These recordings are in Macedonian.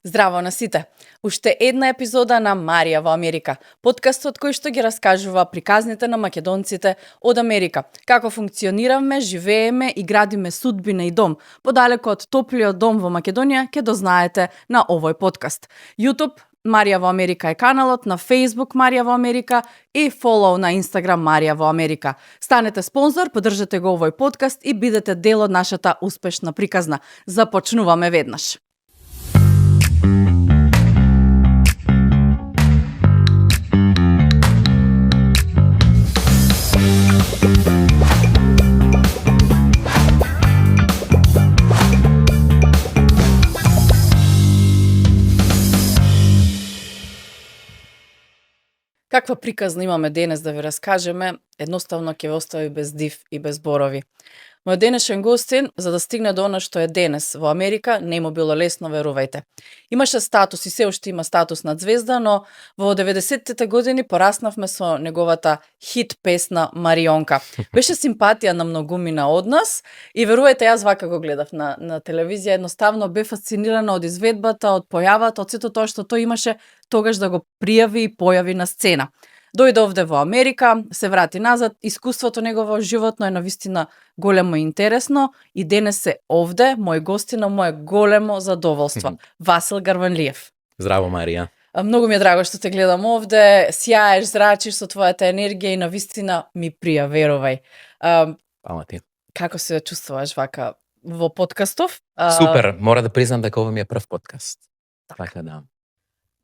Здраво на сите! Уште една епизода на Марија во Америка, подкастот кој што ги раскажува приказните на македонците од Америка, како функциониравме, живееме и градиме судбина и дом, подалеку од топлиот дом во Македонија, ќе дознаете на овој подкаст. YouTube Марија во Америка е каналот, на Facebook Марија во Америка и фолоу на Instagram Марија во Америка. Станете спонзор, поддржете го овој подкаст и бидете дел од нашата успешна приказна. Започнуваме веднаш. Каква приказна имаме денес да ви раскажеме, едноставно ќе ве остави без див и без зборови. Мојот денешен гостин, за да стигне до она што е денес во Америка, не му било лесно, верувајте. Имаше статус и се уште има статус на звезда, но во 90-тите години пораснавме со неговата хит песна Марионка. Беше симпатија на многумина од нас и верувајте, јас вака го гледав на телевизија, едноставно бе фасцинирана од изведбата, од појавата, од сето тоа што тој имаше тогаш да го пријави и појави на сцена. Дојде овде во Америка, се врати назад, искуството негово животно е навистина големо и интересно и денес се овде, мој гостина, моје големо задоволство. Васил Гарванлиев. Здраво, Марија. Многу ми е драго што те гледам овде, сјаеш, зрачиш со твојата енергија и навистина ми прија, верувај. Фала ти. Како се чувствуваш вака во подкастов? Супер, мора да признам дека ова ми е прв подкаст. Така да.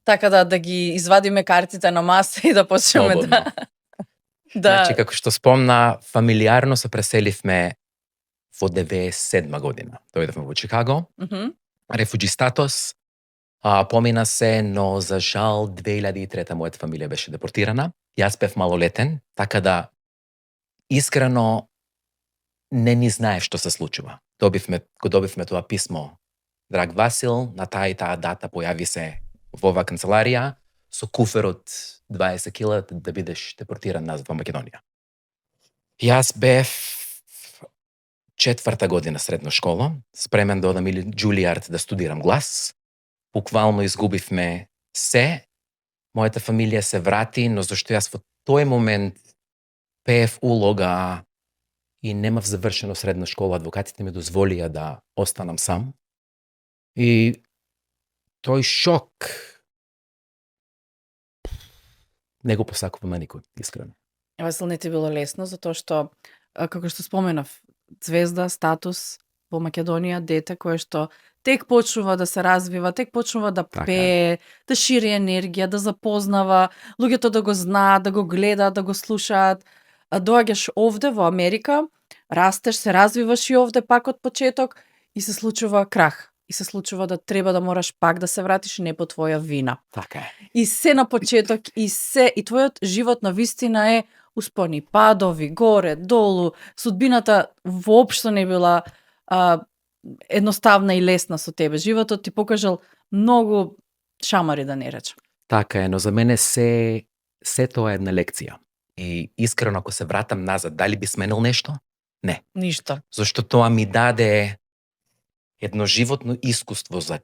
Така да ги извадиме картите на маса и да почнеме Слободно. Значи, како што спомна, фамилиарно се преселивме во 97 година. Дојдовме во Чикаго, рефуџи статус, помина се, но за жал 2003 мојата фамилија беше депортирана. Јас бев малолетен, така да искрено не ни знае што се случува. Го добивме тоа писмо. Драг Васил, на таа и таа дата појави се во оваа канцеларија со куфер од 20 кила да бидеш депортиран назад во Македонија. Јас бев 4-та година средна школа, спремен да одам или Џулијард да студирам глас. Буквално изгубивме се. Мојата фамилија се врати, но зашто јас во тој момент пеев улога и немав завршено средна школа, адвокатите ми дозволија да останам сам. И тој шок не го посакувам на никој, искрено. Васил, не ти било лесно, затоа што, како што споменав, звезда, статус во Македонија, дете кое што тек почнува да се развива, тек почнува да пее, да шири енергија, да запознава, луѓето да го знаат, да го гледаат, да го слушаат. Доаѓаш овде во Америка, растеш, се развиваш и овде пак од почеток и се случува крах. И се случува да треба да мораш пак да се вратиш не по твоја вина. Така е. И се на почеток, и твојот живот на вистина е успони, падови, горе, долу. Судбината воопшто не била едноставна и лесна со тебе. Животот ти покажал многу шамари, да не речам. Така е, но за мене се тоа е една лекција. И искрено, ако се вратам назад, дали би сменил нешто? Не. Ништо. Зашто тоа ми даде едно животно искуство за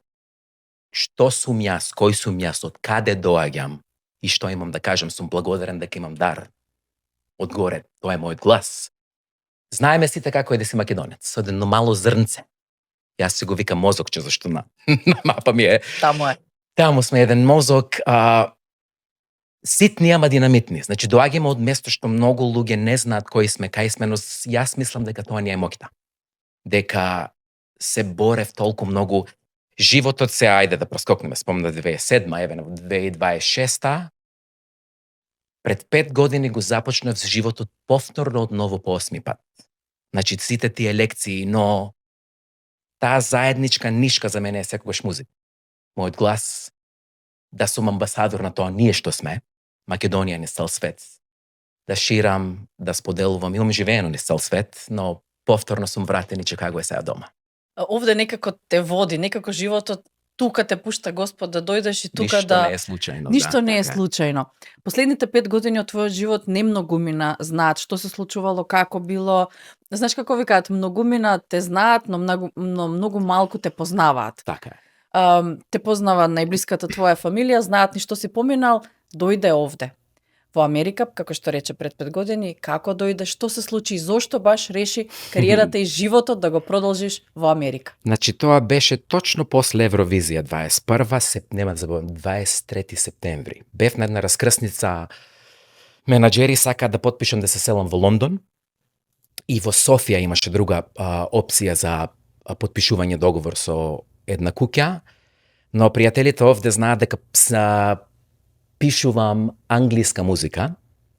што сум јас, кој сум јас, од каде доаѓам и што имам да кажам. Сум благодарен дека имам дар. Одгоре, тоа е мојот глас. Знаеме сите како е да си македонец, со едно мало зрнце. Јас се го викам мозокче, зашто на мапа ми е. Таму е. Таму сме еден мозок, ситни, ама динамитни. Значи, доаѓаме од место што многу луѓе не знаат кои сме, кај сме, но јас мислам дека тоа не е моќта. Дека се борев толку многу. Животот се, ајде да проскокнеме, спомна 2007, еве на 2026. Пред 5 години го започнав животот повторно од ново по 8 пат. Значи, сите тие лекции, но таа заедничка нишка за мене е секогаш музика. Мојот глас, да сум амбасадор на тоа ние што сме, Македонија низ цел свет. Да ширам, да споделувам, имам живеено низ цел свет, но повторно сум вратен и Чикаго е сега дома. Овде некако те води, некако животот тука те пушта Господ да дојдеш и тука Ништо да... не е случајно. Ништо не е така случајно. Последните 5 години од твојот живот не многумина знаат што се случувало, како било. Знаеш како викаат, многумина те знаат, но многу малку те познаваат. Така е. те познава најблиската твоја фамилија, знаат ни што си поминал, дојде овде. Во Америка, како што рече пред 5 години, како дојде, што се случи и зошто баш реши кариерата и животот да го продолжиш во Америка? Значи, тоа беше точно после Евровизија 21 нема да заборам, 23 септември. Бев на една раскрсница, менаџери сака да потпишам да се селам во Лондон и во Софија имаше друга опција за потпишување договор со една куќа, но пријателите овде знаат дека пишувам англиска музика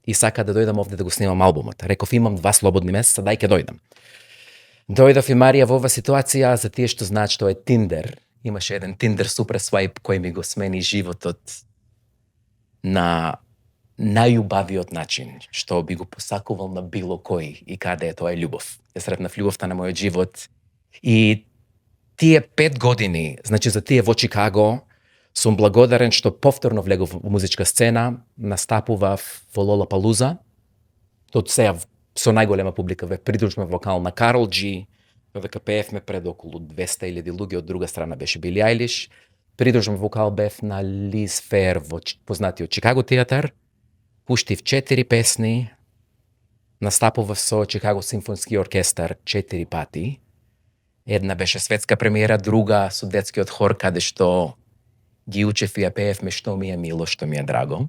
и сака да дојдам овде да го снимам албумот. Реков, имам 2 слободни месеца, дај ке дојдам. Дојдов и Марија во ова ситуација, за тие што знаат што е Тиндер. Имаше еден Тиндер супер свајп кој ми го смени животот на најубавиот начин, што би го посакувал на било кој и каде е тоа е љубов. Ја сретнав љубовта на мојот живот и тие 5 години, значи за тие во Чикаго, сум благодарен што повторно влегов во музичка сцена, настапував во Лолапалуза, од сега со најголема публика, бев придружен вокал на Карол Джи, додека пеевме пред околу 200.000 луѓе, од друга страна беше Били Ајлиш, придружен вокал бев на Лиз Фер во познатиот Чикаго театар, пуштив 4 песни, настапував со Чикаго симфонски оркестар 4 пати, една беше светска премиера, друга со детскиот хор, каде што ги учев и ја пеевме што ми е мило, што ми е драго.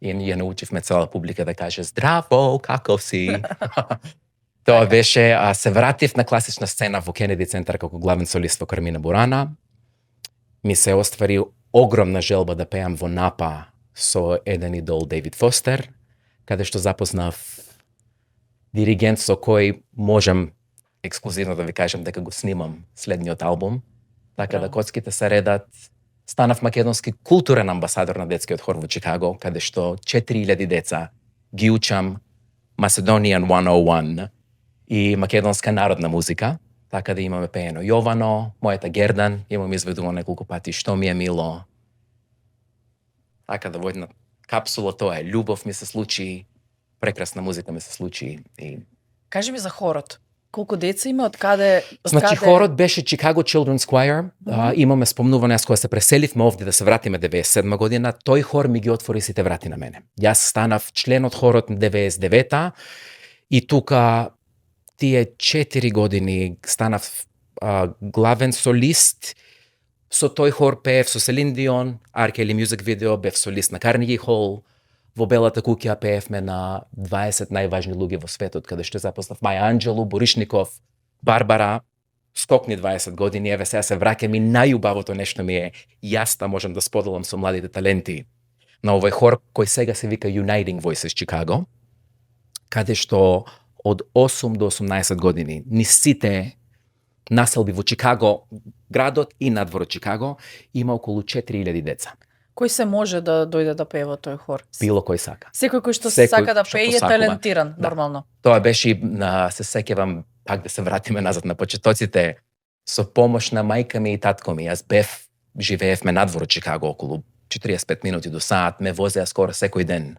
И ја научивме цела публика да каже здраво, каков си? Тоа беше, се вратив на класична сцена во Кенеди центар како главен солист во Кармина Бурана. Ми се оствари огромна желба да пеам во Напа со еден идол Дейвид Фостер, каде што запознав диригент со кој можам ексклузивно да ви кажам дека го снимам следниот албум. Така да коцките се редат. Станав македонски културен амбасадор на детскиот хор во Чикаго, каде што 4000 деца ги учам Macedonian 101 и македонска народна музика. Така да имаме пеено Јовано, мојата Гердан, имам изведувано неколку пати што ми е мило. Така да во една капсула тоа е љубов ми се случи, прекрасна музика ми се случи и Кажи ми за хорот. Колку деца има, од каде... Значи, хорот беше Chicago Children's Choir. Имаме спомнување, јас кога се преселивме овде да се вратиме 97 година, тој хор ми ги отвори сите врати на мене. Јас станав член од хорот 99-та и тука тие 4 години станав главен солист. Со тој хор пеев со Селин Дион, R. Kelly Music Video, бев солист на Carnegie Hall. Во Белата куќа пеевме на 20 најважни луѓе во светот, каде што запознав Маја Анџелу, Боришников, Барбара, скокни 20 години, еве сега се враќам и најубавото нешто ми е, јас да можам да споделам со младите таленти на овој хор кој сега се вика Uniting Voices Chicago, каде што од 8 до 18 години низ сите населби во Чикаго, градот и надвор од Чикаго, има околу 4000 деца. Кој се може да дојде да пее во тој хор? Било кој сака. Секој кој што сака да што пее е посакува. талентиран, Да. нормално. Тоа беше, се сеќавам, пак да се вратиме назад на почетоците, со помош на мајка ми и татко ми. Јас бев, живеевме надвор од Чикаго, околу 45 минути до саат, ме возеа скоро секој ден.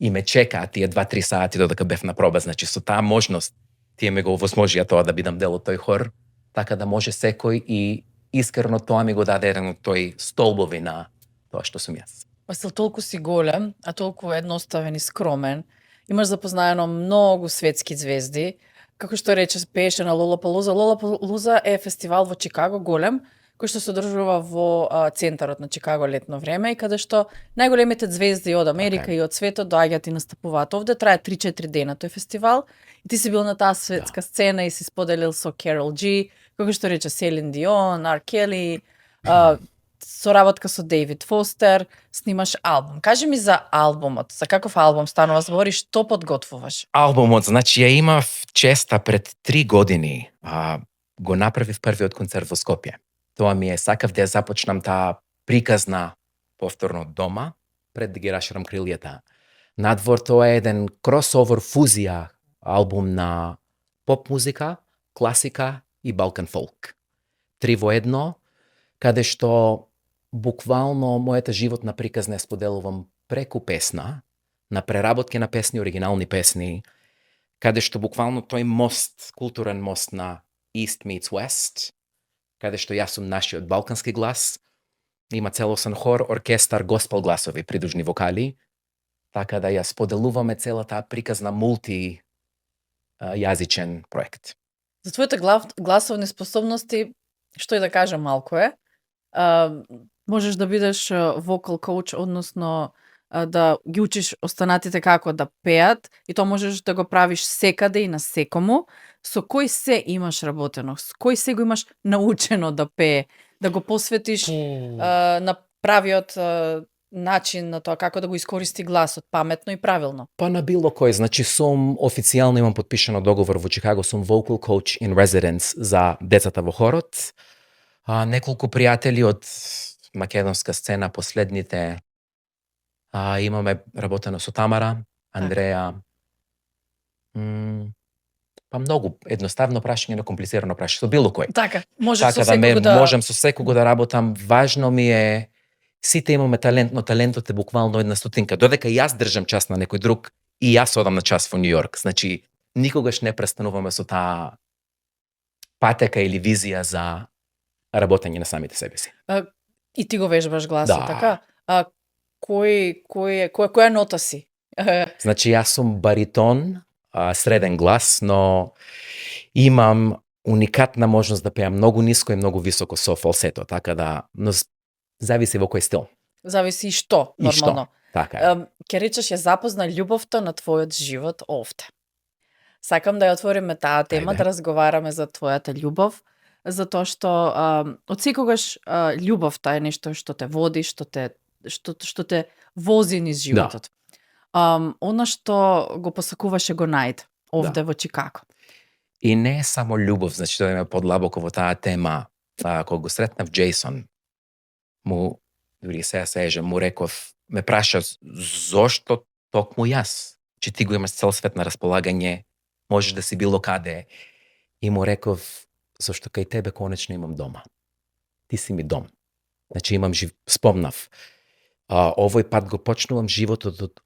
И ме чекаа тие 2-3 сати додека бев на проба. Значи, со таа можност, тие ме го овозможија тоа да бидам дел од тој хор, така да може секој и искрено тоа ми го даде еден од тој столбови на тоа што сум јас. Васил, толку си голем, а толку едноставен и скромен. Имаш запознаено многу светски звезди. Како што рече, пееше на Лолапалуза. Лолапалуза е фестивал во Чикаго, голем, кој што се одржува во центарот на Чикаго летно време и каде што најголемите звезди од Америка и од светот доаѓаат и настапуваат. Овде трае 3-4 дена тој фестивал и ти си бил на таа светска сцена и си споделил со Карол Джи, како што рече Селин Дион, R. Kelly, соработка со Дейвид Фостер, снимаш албум. Кажи ми за албумот, за каков албум станува збори, што подготвуваш? Албумот, значи ја имав честа пред 3 години. Го направив првиот концерт во Скопје. Тоа ми е, сакав да ја започнам таа приказна повторно дома, пред да ги раширам крилјата. Надвор тоа е еден кросовер фузија албум на поп музика, класика и балкан фолк. 3 во едно, каде што буквално мојата животна приказна ја споделувам преку песна, на преработки на песни, оригинални песни, каде што буквално тој мост, културен мост на East meets West, каде што јас сум нашиот балкански глас, има целосен хор, оркестар, госпел гласови, придружни вокали, така да ја споделуваме целата приказна мулти јазичен проект. За твоите гласовни способности, што и да кажам малку е, можеш да бидеш вокал коуч, односно да ги учиш останатите како да пеат, и тоа можеш да го правиш секаде и на секому. Со кој се имаш работено? Со кој се го имаш научено да пее? Да го посветиш на правиот начин на тоа како да го искористи гласот паметно и правилно. Па на било кој, значи сум официјално имам подпишано договор во Чикаго, сум vocal coach in residence за децата во хорот. Неколку пријатели од македонска сцена последните имаме работено со Тамара, Андреја. Па многу едноставно прашање на комплицирано прашање, со било кој. Така, можеш Така со секого можам со секого да работам. Важно ми е, сите имаме талент, но талентот е буквално една стотинка. Додека јас држам час на некој друг, и јас одам на час во Нью Йорк. Значи, никогаш не престануваме со таа патека или визија за работење на самите себе си. И ти го вежбаш гласот, Да. така? Која нота си? Значи, јас сум баритон, среден глас, но имам уникатна можност да пеам многу ниско и многу високо со фалсето, така да, но зависи во кој стил. Зависи и што, И што. нормално. Така е. Ќе речеш ја запозна љубовта на твојот живот овде. Сакам да ја отвориме таа тема, Ајде. да разговараме за твојата љубов, затоа што од секогаш љубовта е нешто што те води, што те вози низ животот. Она што го посакуваше го најде овде во Чикаго. И не е само љубов, значи да ме подлабоко во таа тема. Кога го сретнав Джейсон, му, дури сега сежам, му реков, ме праша зошто токму јас? Че ти го имаш цел свет на располагање, можеш да си било каде. И му реков, зашто кај тебе конечно имам дома. Ти си ми дом. Значи имам спомнав. Овој пат го почнувам животот од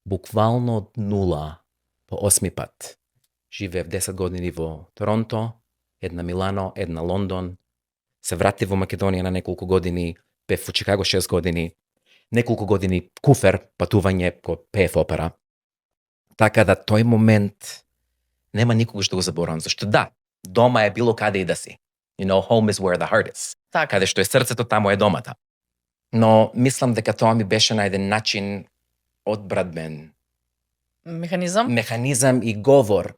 буквално од нула по 8 пат. Живеев 10 години во Торонто, една Милано, една Лондон. Се вратив во Македонија на неколку години, пеев во Чикаго 6 години, неколку години куфер, патување, пеев опера. Така да тој момент нема никогаш да го заборавам, зашто да, дома е било каде и да си. You know, home is where the heart is. Така. Каде што е срцето, таму е домата. Но мислам дека тоа ми беше на еден начин одбрадбен механизам и говор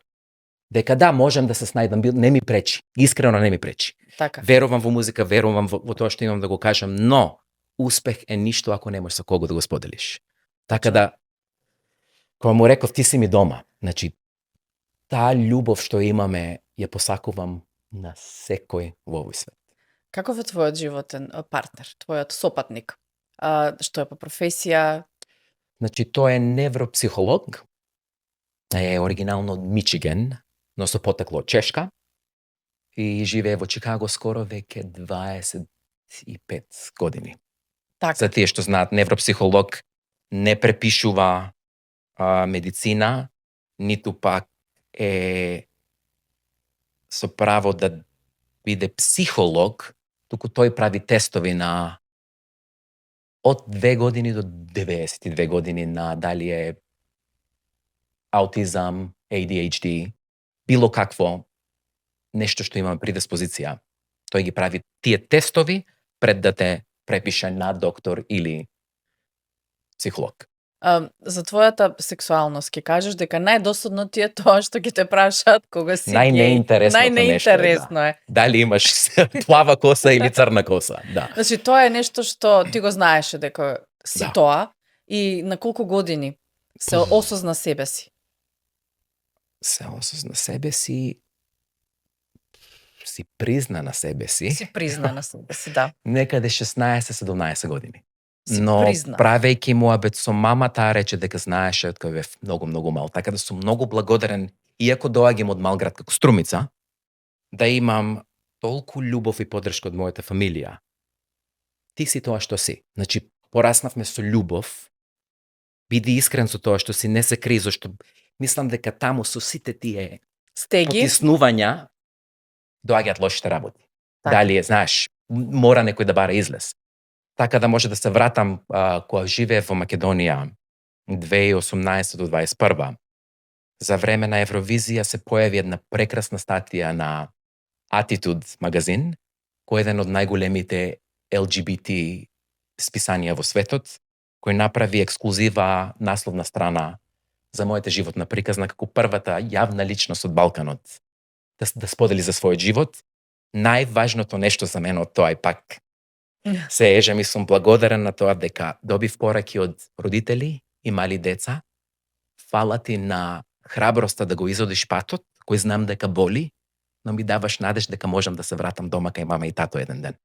дека да, можам да се снајдам, не ми пречи, искрено не ми пречи. Така. Верувам во музика, верувам во тоа што имам да го кажам, но успех е ништо ако немаш со кого да го споделиш. Така да, кога му реков ти си ми дома, значи таа љубов што имаме ја посакувам на секој во овој свет. Каков е твојот животен партнер, твојот сопатник? Што е по професија? Значи, тој е невропсихолог, е оригинално од Мичиген, но со потекло од Чешка и живее во Чикаго скоро веќе 25 години. Така. За тие што знаат, невропсихолог не препишува медицина, ниту пак е со право да биде психолог, туку тој прави тестови на од 2 години до 92 години на дали е аутизам, ADHD, било какво нешто што имаме предиспозиција. Тој ги прави тие тестови пред да те препише на доктор или психолог. За твојата сексуалност ќе кажеш дека најдосадно ти е тоа што ќе те прашаат кога си геј. Најнеинтересно е. Дали имаш плава коса или црна коса, да. Значи тоа е нешто што ти го знаеше дека си Да. тоа и на колку години се осозна себе си? Се осозна себе си, си призна на себе си. Си призна на себе си, да. Некаде 16-17 години. Си Но призна. правејќи муабет со мама, таа рече дека знаеше од кога бев многу мал. Така да сум многу благодарен, иако доаѓам од мал град како Струмица, да имам толку љубов и поддршка од мојата фамилија. Ти си тоа што си. Значи, пораснавме со љубов, биди искрен со тоа што си, не се кри, зашто мислам дека таму со сите тие Стеги. потиснувања доаѓаат лошите работи. Така. Дали е, знаеш, мора некој да бара излез. Така да може да се вратам кога живеев во Македонија 2018 до 2021. За време на Евровизија се појави една прекрасна статија на Attitude магазин, кој е еден од најголемите LGBT списанија во светот, кој направи ексклузива насловна страна за мојата животна приказна како првата јавна личност од Балканот да сподели за својот живот. Најважното нешто за мене од тоа е пак се ежам и сум благодарен на тоа дека добив пораки од родители и мали деца. Фала ти на храброста да го изодиш патот, кој знам дека боли, но ми даваш надеж дека можам да се вратам дома кај мама и тато еден ден.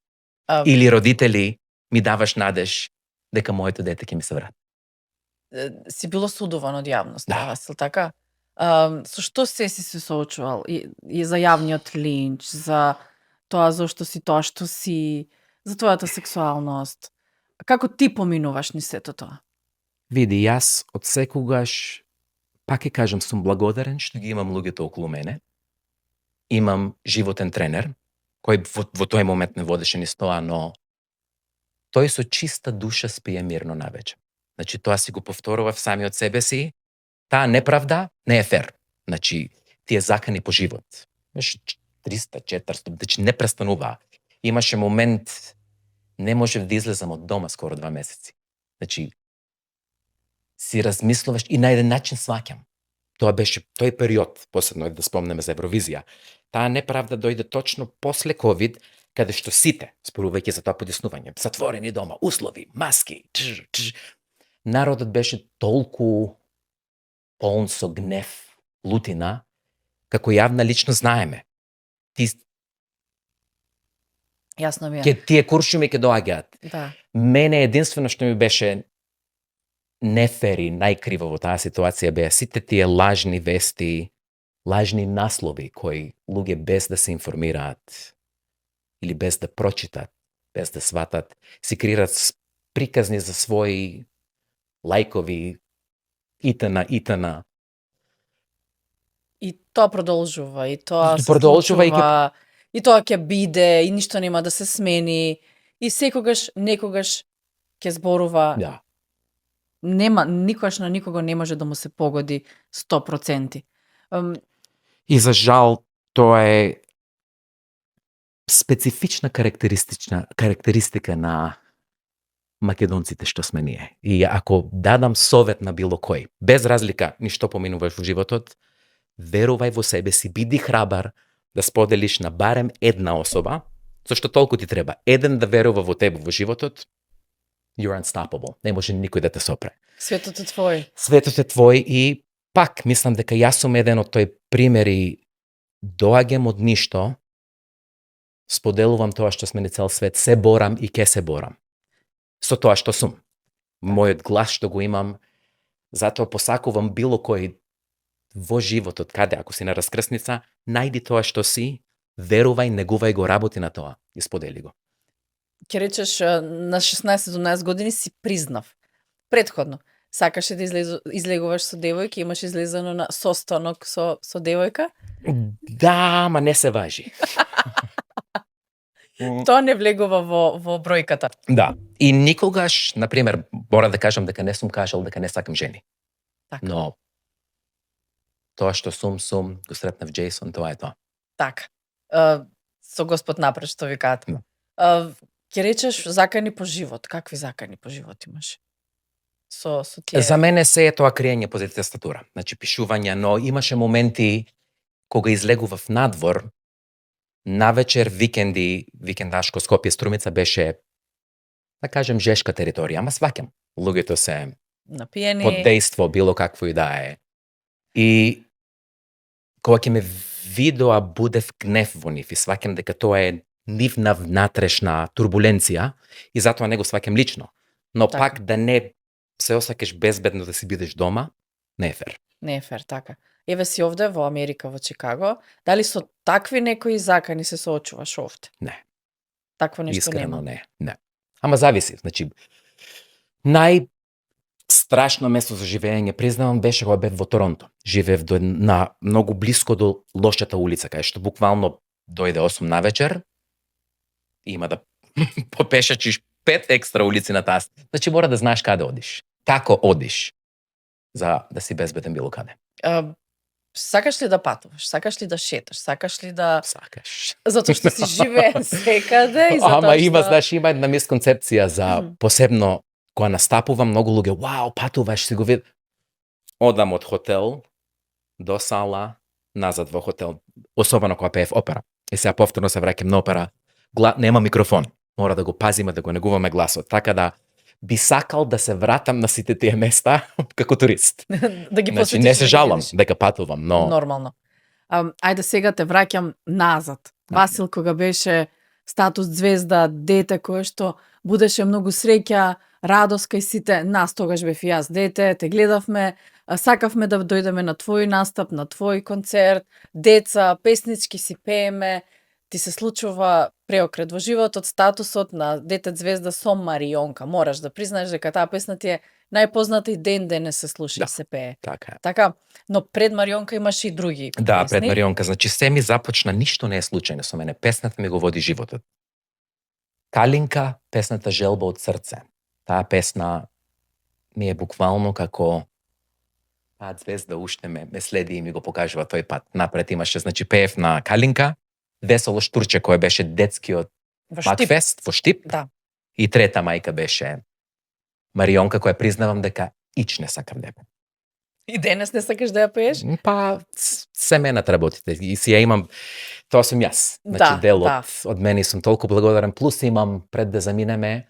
Или родители, ми даваш надеж дека моето дете ќе ми се врати. Си било судуван од јавност, Да. Васил, така? Со што се соочувал? И за јавниот линч, за тоа зошто си тоа што си, за твојата сексуалност. Како ти поминуваш ни сето тоа? Види, јас од секогаш, пак ќе кажам, сум благодарен што ги имам луѓето околу мене. Имам животен тренер, кој во тој момент не водеше ни тоа, но тој со чиста душа спие мирно навече. Значи, тоа си го повторував сами од себе си. Таа неправда не е фер. Значи, тие закани по живот. Имаш 300, 400, значи не престануваа. Имаше момент, не можев да излезам од дома скоро 2 месеци. Значи, си размислуваш и на еден начин сваќам. Тоа беше тој период, посебно да спомнеме за Евровизија. Таа неправда дојде точно после ковид, каде што сите, спорувајќи за тоа подиснување, затворени дома, услови, маски, народот беше толку полн со гнев, лутина, како јавна личност знаеме. Јасно ми е. Тие куршуми ќе доаѓаат. Да. Мене единствено што ми беше нефери, најкриво во таа ситуација беа сите тие лажни вести, лажни наслови кои луѓе без да се информираат или без да прочитат, без да сватат, си креираат приказни за своји лајкови, итана. И тоа продолжува, и тоа се Продолжува и случува, и тоа ќе биде, и ништо нема да се смени, и секогаш, некогаш ќе зборува. Да. Нема, никогаш на никого не може да му се погоди 100%. И за жал, тоа е специфична карактеристика на македонците што сме ние. И ако дадам совет на било кој, без разлика ни што поминуваш во животот, верувај во себе си, биди храбар да споделиш на барем една особа, зашто толку ти треба. Еден да верува во тебе во животот, you're unstoppable. Не може никој да те сопре. Светот е твој. Светот е твој и пак мислам дека јас сум еден од тој примери, доаѓам од ништо, споделувам тоа што сме ни цел свет, се борам и ке се борам. Со тоа што сум. Мојот глас што го имам, затоа посакувам било кој во животот, каде ако си на раскрсница, најди тоа што си, верувај, негувај го, работи на тоа и сподели го. Ке речеш, на 16-17 години си признав. Предходно, сакаше да излегуваш со девојки, имаш излезено на состанок со девојка? Да, ма не се важи. Тоа не влегува во бројката. Да. И никогаш, например, мора да кажам дека не сум кажал дека не сакам жени. Така. Но тоа што сум, го сретнав Джейсон, тоа е тоа. Така. Со Господ напред, што ви кажат. Да. Ке речеш закани по живот. Какви закани по живот имаш? Со тие... За мене се е тоа криење по статура. Значи, пишување, но имаше моменти кога излегував надвор, навечер, викендашко Скопје Струмица беше, да кажем, жешка територија, ама сваќам. Луѓето се напиени, под дејство, било какво и да е. И кога ќе ме видоа, будев гнев во нив и сваќам дека тоа е нивна внатрешна турбуленција и затоа не го сваќам лично. Но така. Пак да не се осакеш безбедно да си бидеш дома, не е фер. Не е фер, така. Еве си овде во Америка, во Чикаго. Дали со такви некои закани се соочуваш овде? Не. Такво нешто Искрено нема? не. Ама зависи. Значи, страшно место за живење, признавам, беше кога бев во Торонто. Живеев на многу блиско до лошата улица, кај што буквално дојде 8 навечер, има да попешачиш 5 екстра улици на таа. Значи мора да знаеш каде одиш. Како одиш за да си безбеден било каде. Сакаш ли да патуваш? Сакаш ли да шеташ? Сакаш ли да... Сакаш. Затоа што си живеен секаде и затоа Ама има, што... знаеш, има една мисконцепција за посебно кога настапува многу луѓе, вау, патуваш, си го вид. Одам од хотел до сала, назад во хотел, особено кога пеев опера. И сега повторно се враќам на опера, нема микрофон. Мора да го пазиме, да го негуваме гласот. Така да би сакал да се вратам на сите тие места како турист. Да ги Значи, посетиш. не се да ги жалам видиш. дека патувам, но Нормално. Ајде сега те враќам назад. Васил кога беше статус звезда, дете кое што будеше многу среќа, радост кај сите, нас тогаш бев и јас дете, те гледавме, сакавме да дојдеме на твој настап, на твој концерт, деца, песнички си пееме, ти се случува преокрет во животот, статусот на дете звезда со Марионка. Мораш да признаеш дека таа песна ти е најпозната и ден денес се слуша и се пее. така е. Така, но пред Марионка имаше и други Да, песни. пред Марионка, значи се ми започна, ништо не е случајно со мене. Песната ми го води животот. Калинка, песната Желба од срце. Таа песна ми е буквално како таа звезда уште ме следи и ми го покажува тој пат. Напред имаше, значи пеев на Калинка, Весело Штурче кој беше детскиот Во Штип. Макфест во Штип. Да. И трета мајка беше Марионка, која признавам дека ич не сакам да ја пеам. И денес не сакаш да ја пееш? Па, се менат работите. И си ја имам, тоа сум јас. Значи, делот од мене сум толку благодарен. Плюс имам, пред да заминеме,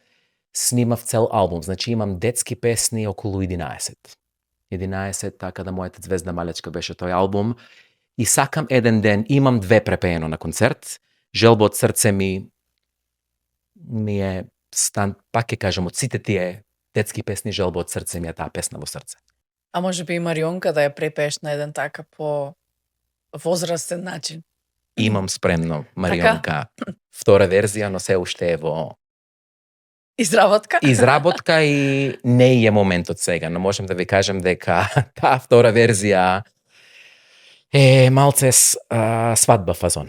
снимав цел албум. Значи, имам детски песни околу 11. 11, така да мојата звезда малечка беше тој албум. И сакам еден ден, имам 2 препеено на концерт. Желба од срце ми е пак ќе кажам, од сите тие детски песни, Желба од срце ми е таа песна во срце. А може би и Марионка да ја препееш на еден така по возрастен начин. Имам спремно Марионка, втора верзија, но се уште е во изработка и не е моментот сега, но можем да ви кажем дека таа втора верзија е малце свадба фазон.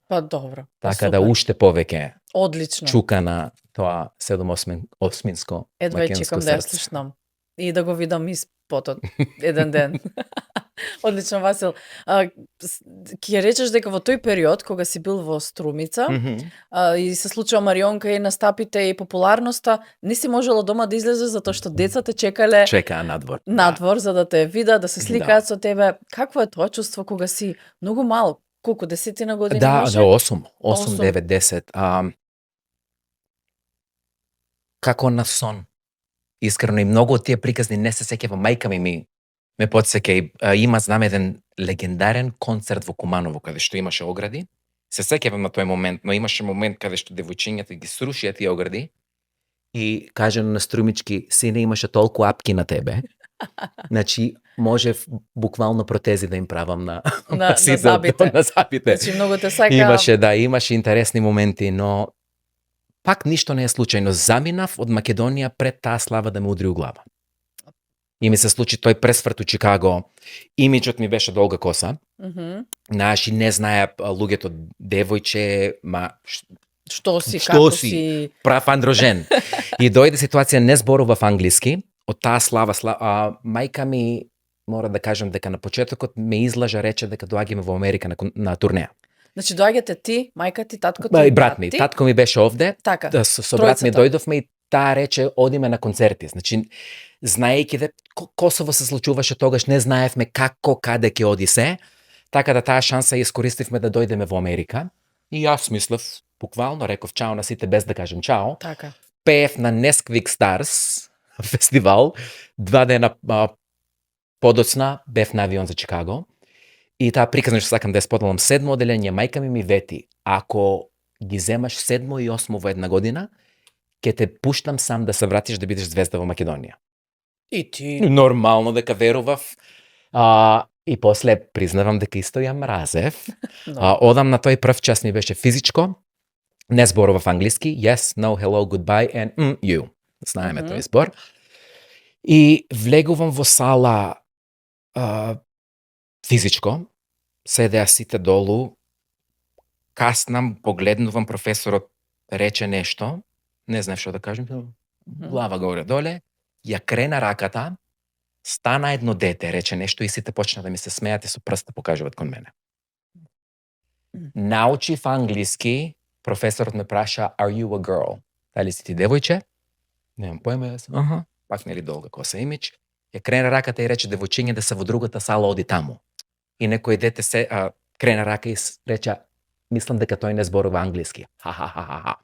Па добро. Така да уште повеќе одлично чука на тоа 7-8-минско едва македонско чекам да ја срце. слушнам и да го видам и спотот еден ден. Одлично, Васил. Ќе ја речеш дека во тој период кога си бил во Струмица и се случува Марионка и настапите и популарноста, не си можела дома да излезе затоа што децата чекале надвор. Надвор за да те видат, да се сликаат со тебе. Какво е тоа чувство кога си многу мал? Колку, 10 години Да, може? да, 8, 9, 10. Како на сон. Искрено и многу од тие приказни не се сеќавам. Мајка ми ме потсеќа и има, знам, еден легендарен концерт во Куманово каде што имаше огради. Се сеќавам на тој момент, но имаше момент каде што девојчињата ги срушија тие огради и кажано на Струмички, сине, имаше толку апки на тебе. Значи, можев буквално протези да им правам на забите. На забите. Значи, многу те сака. Имаше интересни моменти, но пак ништо не е случајно. Заминав од Македонија пред таа слава да ме удри у глава. И ми се случи тој пресврт у Чикаго. Имиджот ми беше долга коса. Наши не знаеа луѓето девојче, што си, прав андрожен. И дојде ситуација, не зборував англиски. Од таа слава, мајка ми, мора да кажам дека на почетокот ме излажа, рече дека доаѓаме во Америка на турнеја. Значи доаѓате ти, мајка ти, татко ти и брат ми. Татко ми беше овде. Така. Со брат ми дојдовме и таа рече одиме на концерти. Значи, знаејќи дека Косово се случуваше тогаш, не знаевме како, каде ќе оди се. Така да таа шанса ја искористивме да дојдеме во Америка. И јас мислев, буквално реков чао на сите без да кажем чао. Така. Пеев на Neskvik Stars фестивал, 2 дена подоцна бев на авион за Чикаго. И таа приказна што сакам да ја споделам, 7 оделение, мајка ми вети, ако ги земаш 7 и 8 во една година, ќе те пуштам сам да се вратиш да бидеш звезда во Македонија. И ти? Нормално дека верував. И после признавам дека исто ја мразев. Одам на тој прв час, ми беше физичко, не зборував англиски, yes, no, hello, goodbye and you. Знаеме тој збор. И влегувам во сала физичко, седеа сите долу, каснам, погледнувам професорот, рече нешто, не знаев што да кажем, глава горе-доле, ја крена раката, стана едно дете, рече нешто и сите почна да ми се смеат и со прста покажуваат кон мене. Научив англиски, професорот ме праша, are you a girl? Дали си ти девојче? Немам појма, јас. Аха. Пак нели долга коса имидж. Ја крена раката и рече девојчиња да се во другата сала, оди таму. И некој дете се крена рака и рече, мислам дека тој не зборува англиски. Ха.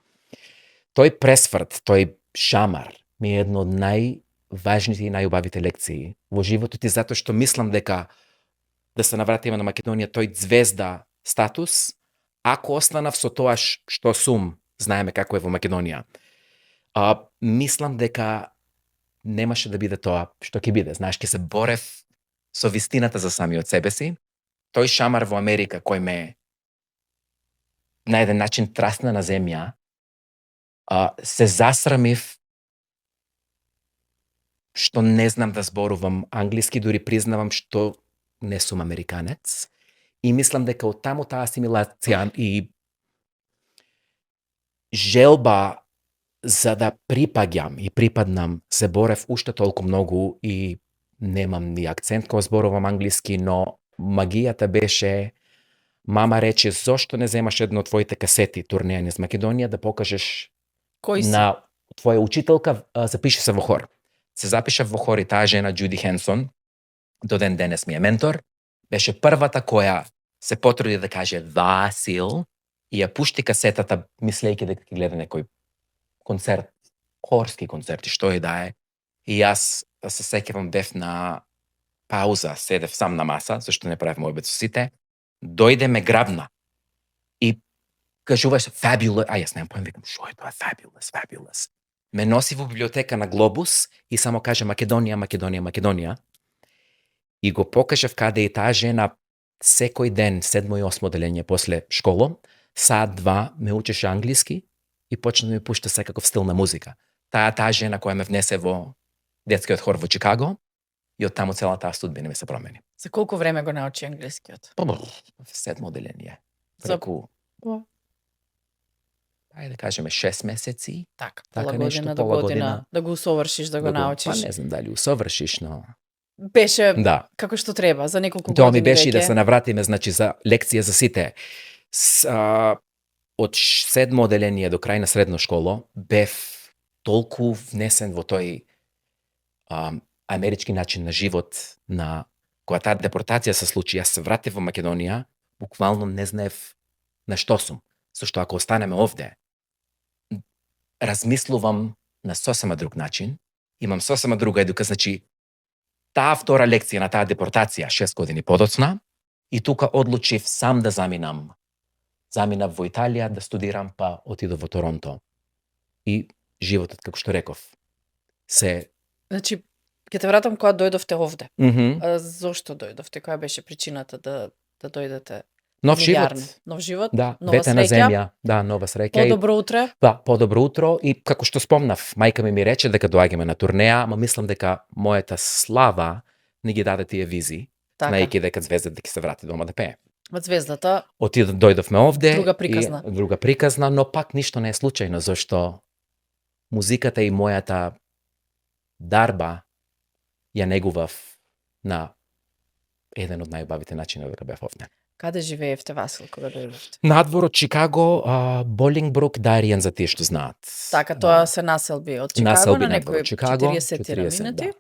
Тој пресврт, тој шамар ми е едно од најважните и најубавите лекции во животот и затоа што мислам дека да се навратиме на Македонија, тој звезда статус, ако останав со тоа што сум, знаеме како е во Македонија, мислам дека немаше да биде тоа што ќе биде. Знаеш, ќе се борев со вистината за самиот себе си. Тој шамар во Америка кој ме на еден начин трасна на земја, се засрамив што не знам да зборувам англиски, дури признавам што не сум американец. И мислам дека од таму таа асимилација и желба за да припаѓам и припаднам, се борев уште толку многу и немам ни акцент кога зборувам англиски, но магијата беше, мама рече, зошто не земаш едно од твоите касети, турнеја низ Македонија, да покажеш Кој си? на твоја учителка, запиши се во хор. Се запишав во хор и таа жена, Џуди Хенсон, до ден денес ми е ментор, беше првата која се потруди да каже Васил и ја пушти касетата, мислејќи дека ќе гледа некој концерт, хорски концерт и што и да е. И јас се сеќавам бев на пауза, седев сам на маса, зашто не правев мојбет со сите, дојде ме грабна и кажуваш fabulous, јас немам појма, викам, шо е тоа fabulous. Ме носи во библиотека на Глобус и само каже Македонија. И го покажав каде и таа жена секој ден, 7 и 8 делење после школо, саат 2 ме учеше англиски и почна да ми пушта секаков стил на музика. Таа жена која ме внесе во детскиот хор во Чикаго и од таму целата судбина ми се промени. За колку време го научи англискиот? 7 делење. Преку ајде да кажеме 6 месеци. Така, Така пола нешто, година до пола година, година. да го усовршиш, да го научиш. Па не знам дали усовршиш, но Беше да. како што треба, за неколку Тоа години ми беше и да веќе. се навратиме, значи за лекција за сите. Од 7 оделение до крај на средно школо бев толку внесен во тој амерички начин на живот, на кога таа депортација се случи, јас се вратив во Македонија, буквално не знаев на што сум. Зашто ако останеме овде, размислувам на сосема друг начин, имам сосема друга едука, значи таа втора лекција на таа депортација 6 години подоцна и тука одлучив сам да заминам. Заминав во Италија да студирам, па отидов во Торонто. И животот, како што реков, се... Значи, ќе те вратам кога дојдовте овде. Мгм. Зошто дојдовте? Која беше причината да дојдете? Нов живот. Фамилиарно? Нов живот? Да, нова вете на среќа? земја. Да, нова среќа. По-добро утре? Да, по-добро утро и како што спомнав, мајка ми рече дека доаѓаме на турнеја, ама мислам дека мојата слава не ги даде тие визи, Така. знаејќи дека звездата ќе се врати дома да пее. Од звездата, Дојдовме овде. Друга приказна. Друга приказна, но пак ништо не е случајно, зашто музиката и мојата дарба ја негував на еден од најубавите начини да бев овде. каде живеевте, Васил, кога дојдовте? Надвор од Чикаго, Болингбрук, Даријан за тие што знаат. Така, тоа се населби од Чикаго Населби на надвор некои од Чикаго, 40 минути. да.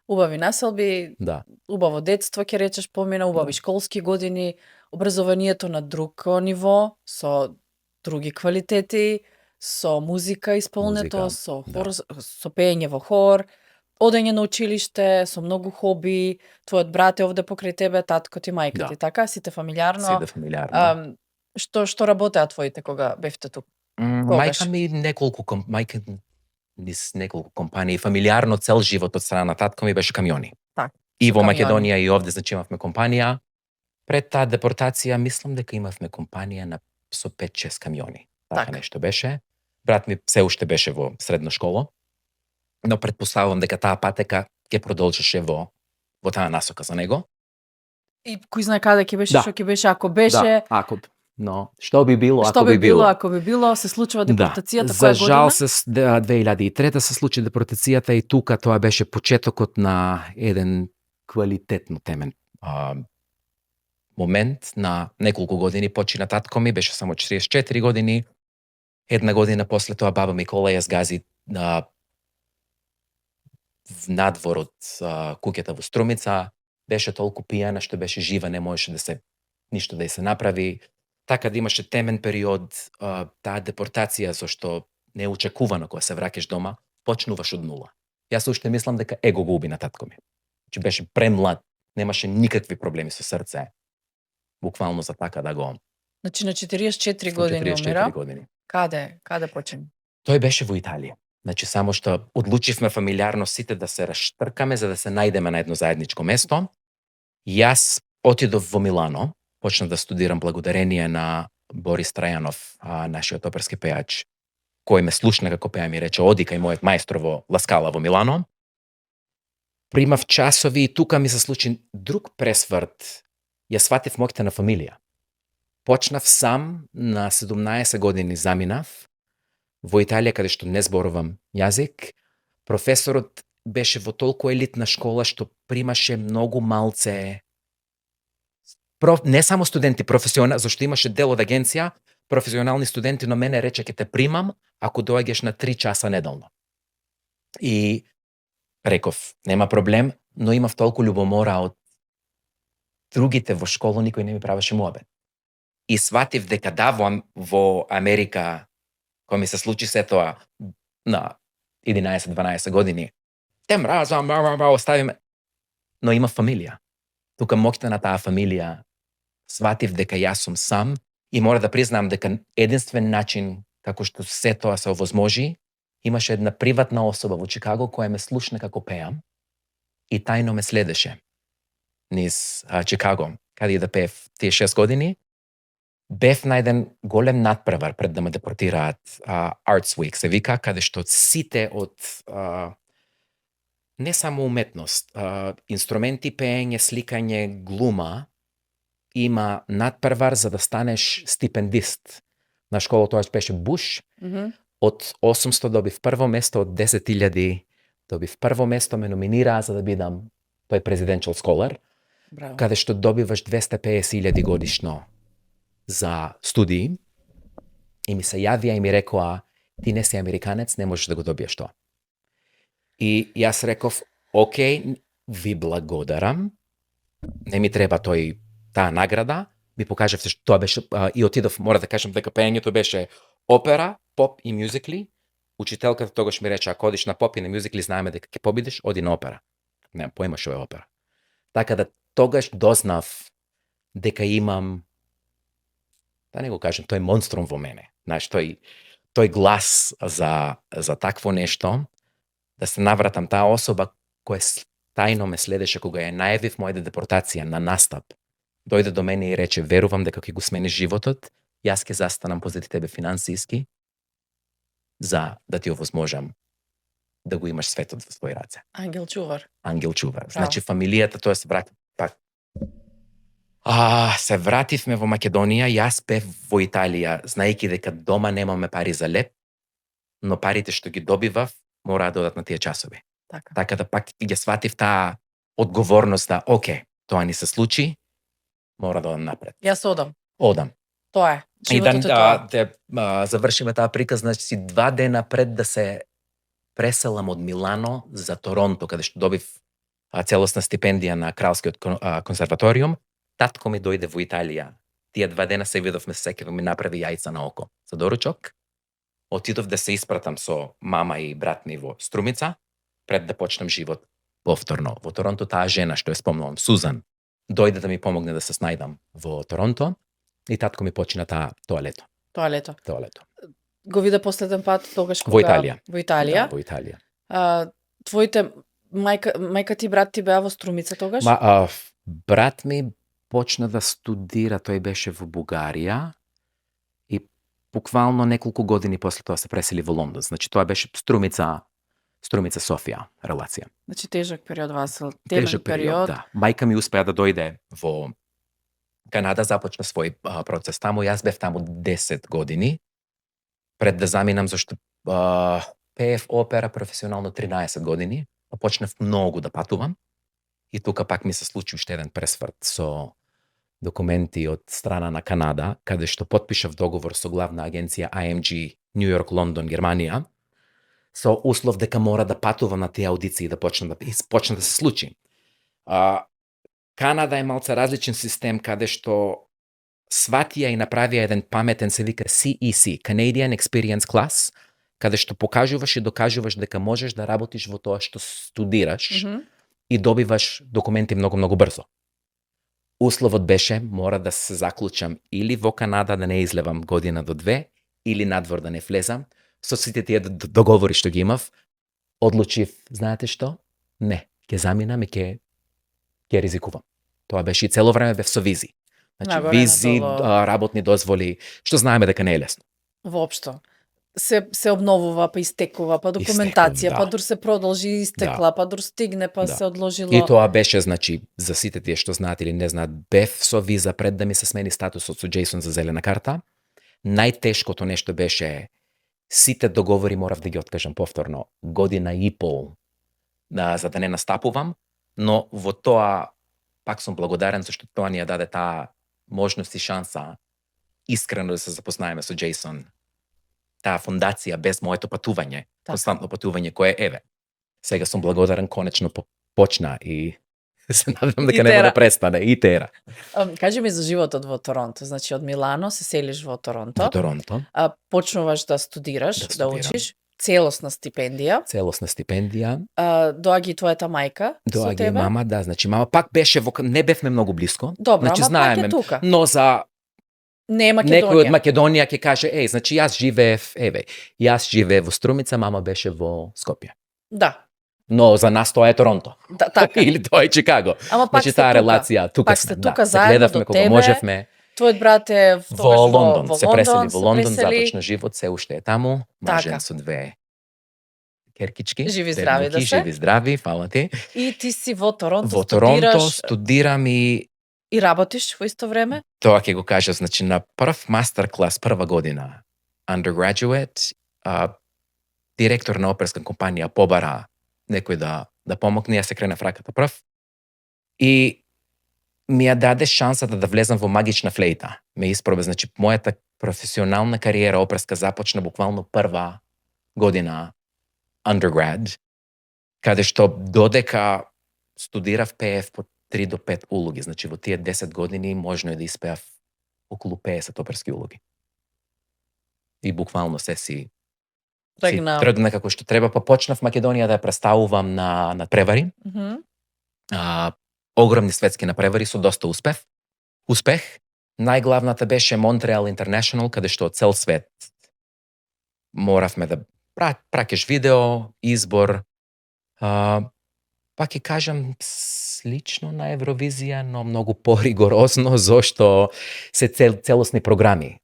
Убави населби, Да. убаво детство ќе речеш помина, убави школски години, образованието на друг ниво, со други квалитети, со музика исполнето, Музика, со да. хор, со пеење во хор, одење на училиште, со многу хоби, твојот брат е овде покрај тебе, татко ти, мајка Да. ти, така? Сите фамилиарно. Сите фамилиарно. Што работеа твоите кога бевте тук? когаш? Мајка ми мајка низ неколку компании, фамилиарно цел живот од страна на татко ми беше камиони. Так, И со во камиони. Македонија и овде, значи имавме компанија. Пред таа депортација, мислам дека имавме компанија на со 5-6 камиони. Така Така. нешто беше. Брат ми се уште беше во средно школо, но предпоставувам дека таа патека ќе продолжеше во таа насока за него. И кој знае каде ќе беше, Да. што ќе беше, ако беше, ако но што би било Што ако би би било? ако би било, се случува депортацијата, За која жал година? се 2003 се случи депортацијата и тука тоа беше почетокот на еден квалитетно темен момент. На неколку години почина татко ми, беше само 44 години. Една година после тоа баба Микола ја згази на надвор од куќата во Струмица. Беше толку пијана што беше жива, не можеше ништо да ја се направи. Така да имаше темен период, таа депортација зашто неочекувано кога се враќаш дома, почнуваш од нула. Јас уште мислам дека его го уби на татко ми. Че беше премлад, немаше никакви проблеми со срце. Буквално за така да го... Значи на 44 години 44 умира. години. Каде почина? Тој беше во Италија. Значи само што одлучивме фамилиарно сите да се раштркаме за да се најдеме на едно заедничко место. Јас отидов во Милано, почнав да студирам благодарение на Борис Трајанов, нашиот оперски пејач, кој ме слушна како пеам и рече оди кај мојот маестро во Ла Скала во Милано. Примав часови и тука ми се случи друг пресврт. Ја сватив моќта на фамилија. Почнав сам, на 17 години заминав во Италија, каде што не зборувам јазик. Професорот беше во толку елитна школа што примаше многу малце не само студенти зашто имаше дел од агенција, професионални студенти, но мене рече ќе те примам ако доаѓаш на 3 часа неделно. И реков, нема проблем, но имав толку љубомора од другите во школа, никој не ми правеше муабет. И сватив дека да, во Америка, кога ми се случи се тоа на 11-12 години, те мразам, оставиме. Но има фамилија. Тука моќта на таа фамилија сватив дека јас сум сам и мора да признам дека единствен начин како што се тоа се овозможи, имаше една приватна особа во Чикаго која ме слушна како пеам и тајно ме следеше низ Чикаго, каде и да пеев тие 6 години. Бев на еден голем надпревар пред да ме депортираат, Arts Week се вика, каде што сите од не само уметност, инструменти, пеење, сликање, глума, има надпревар за да станеш стипендист. На школа тоа беше Буш. Од 800 добив прво место, од 10.000 добив прво место, ме номинираа за да бидам тој Presidential Scholar, каде што добиваш 250.000 годишно за студии. И ми се јавија и ми рекоа, ти не си американец, не можеш да го добиеш тоа. И јас реков, окей, ви благодарам, не ми треба таа награда, ми покажавте што тоа беше, и отидов, мора да кажам дека пеењето беше опера, поп и мюзикли. Учителката тогаш ми рече, ако одиш на поп и на мюзикли, знаеме дека ќе победиш, оди на опера. Не, поима што е опера. Така да тогаш дознав дека имам, да не го кажам, тој монструм во мене. Знаеш, тој глас за такво нешто, да се навратам таа особа која тајно ме следеше кога ја најавив мојата депортација на настап. Дојде до мене и рече, верувам дека ќе го смениш животот, јас ќе застанам позади тебе финансиски за да ти овозможам да го имаш светот во своји раце. Ангел чувар. Ангел чувар. Значи фамилијата тоа се врати пак. Се вративме во Македонија, јас бев во Италија, знаејќи дека дома немаме пари за леп, но парите што ги добивав мораа да одат на тие часови. Така да пак ја сватив таа одговорност да, окей, тоа ни се случи, мора да одам напред. Јас одам. Одам. Тоа е. Животот е тоа. Да завршиме таа приказ, значи 2 дена пред да се преселам од Милано за Торонто, каде што добив целосна стипендија на Кралскиот консерваториум, татко ми дојде во Италија. Тие 2 дена се видовме, се сеќавам, ми направи јајца на око за доручок. Отидов да се испратам со мама и брат ми во Струмица, пред да почнам живот повторно во Торонто. Таа жена што ја спомнувам, Сузан, дојде да ми помогне да се снајдам во Торонто и татко ми почина тоа лето. Тоа лето. Го виде последен пат тогаш кога во Италија. Во Италија. Да, во Италија. Твоите мајка ти брат ти беа во Струмица тогаш? Брат ми почна да студира, тој беше во Бугарија и буквално неколку години после тоа се пресели во Лондон. Значи тоа беше Струмица Софија релација. Значи тежок период, Васил. Тежок период, да. Мајка ми успеа да дојде во Канада започна свој процес таму. Јас бев таму 10 години пред да заминам, зашто пеев опера професионално 13 години, па почнав многу да патувам и тука пак ми се случи уште еден пресврт со документи од страна на Канада, каде што потпишав договор со главна агенција IMG Нью Йорк, Лондон, Германија, со услов дека мора да патувам на тие аудиции да почна да се случи. Канада е малце различен систем каде што сватија и направија еден паметен, се вика CEC, Canadian Experience Class, каде што покажуваш и докажуваш дека можеш да работиш во тоа што студираш и добиваш документи многу брзо. Условот беше мора да се заклучам или во Канада да не излевам година до 2, или надвор да не влезам. Со сите тие договори што ги имав, одлучив, знаете што? Не, ќе заминам и ќе ризикувам. Тоа беше и цело време бев со визи. Значи, визи, работни дозволи, што знаеме дека не е лесно. Воопшто. Се обновува, па истекува, па документација, па дур се продолжи и истекла, па дур стигне, па се одложило. И тоа беше, значи, за сите тие што знаат или не знаат, бев со виза пред да ми се смени статусот со Джейсон за зелена карта. Најтешкото нешто беше сите договори морав да ги откажам повторно, година и пол, за да не настапувам, но во тоа пак сум благодарен зашто тоа ни ја даде таа можност и шанса искрено да се запознаеме со Джейсон. Таа фондација без моето патување, константно патување кое еве. Сега сум благодарен, конечно почна и се надевам дека нема да престане и тера. Кажи ми за животот во Торонто. Значи од Милано се селиш во Торонто. Во Торонто. Почнуваш да студираш, да учиш. Целосна стипендија. Целосна стипендија. Доаѓа и твојата мајка со тебе? Доаѓа и мама, да. Значи мама пак беше не бевме многу блиско. Добро, значи, знаеме, пак е тука. Но за не е Македонија. Некој од Македонија ќе каже, значи јас живеев во Струмица, мама беше во Скопје. Да. Но за нас тоа е Торонто. Да, така. Или тоа е Чикаго. Ама пак значи таа релација, тука сте тука заедно гледавме до кога тебе. можевме. Твојот брат е во Лондон, се пресели во Лондон, пресели. започна живот, се уште е таму, мажен со две керкички. Живи здрави да се. Живи здрави, фала ти. И ти си во Торонто, во Торонто студирам и работиш во исто време? Тоа ќе го кажа, значи на прв мастер клас, прва година, undergraduate, директор на оперска компанија побара некој да помогне, јас се кренав раката прв. И ми ја даде шансата да влезам во магична флейта. Ме испробе, значи мојата професионална кариера оперска започна буквално прва година undergrad, каде што додека студирав пеев по 3 до 5 улоги, значи во тие 10 години можно е да испеав околу 50 оперски улоги. И буквално се си тргна како што треба, па почнав Македонија да ја представувам на превари. Огромни светски напревари со доста успех. Најглавната беше Montreal International, каде што од цел свет моравме да пракеш видео, избор. Пак ќе кажам слично на Евровизија, но многу поригорозно, зашто се целосни програми.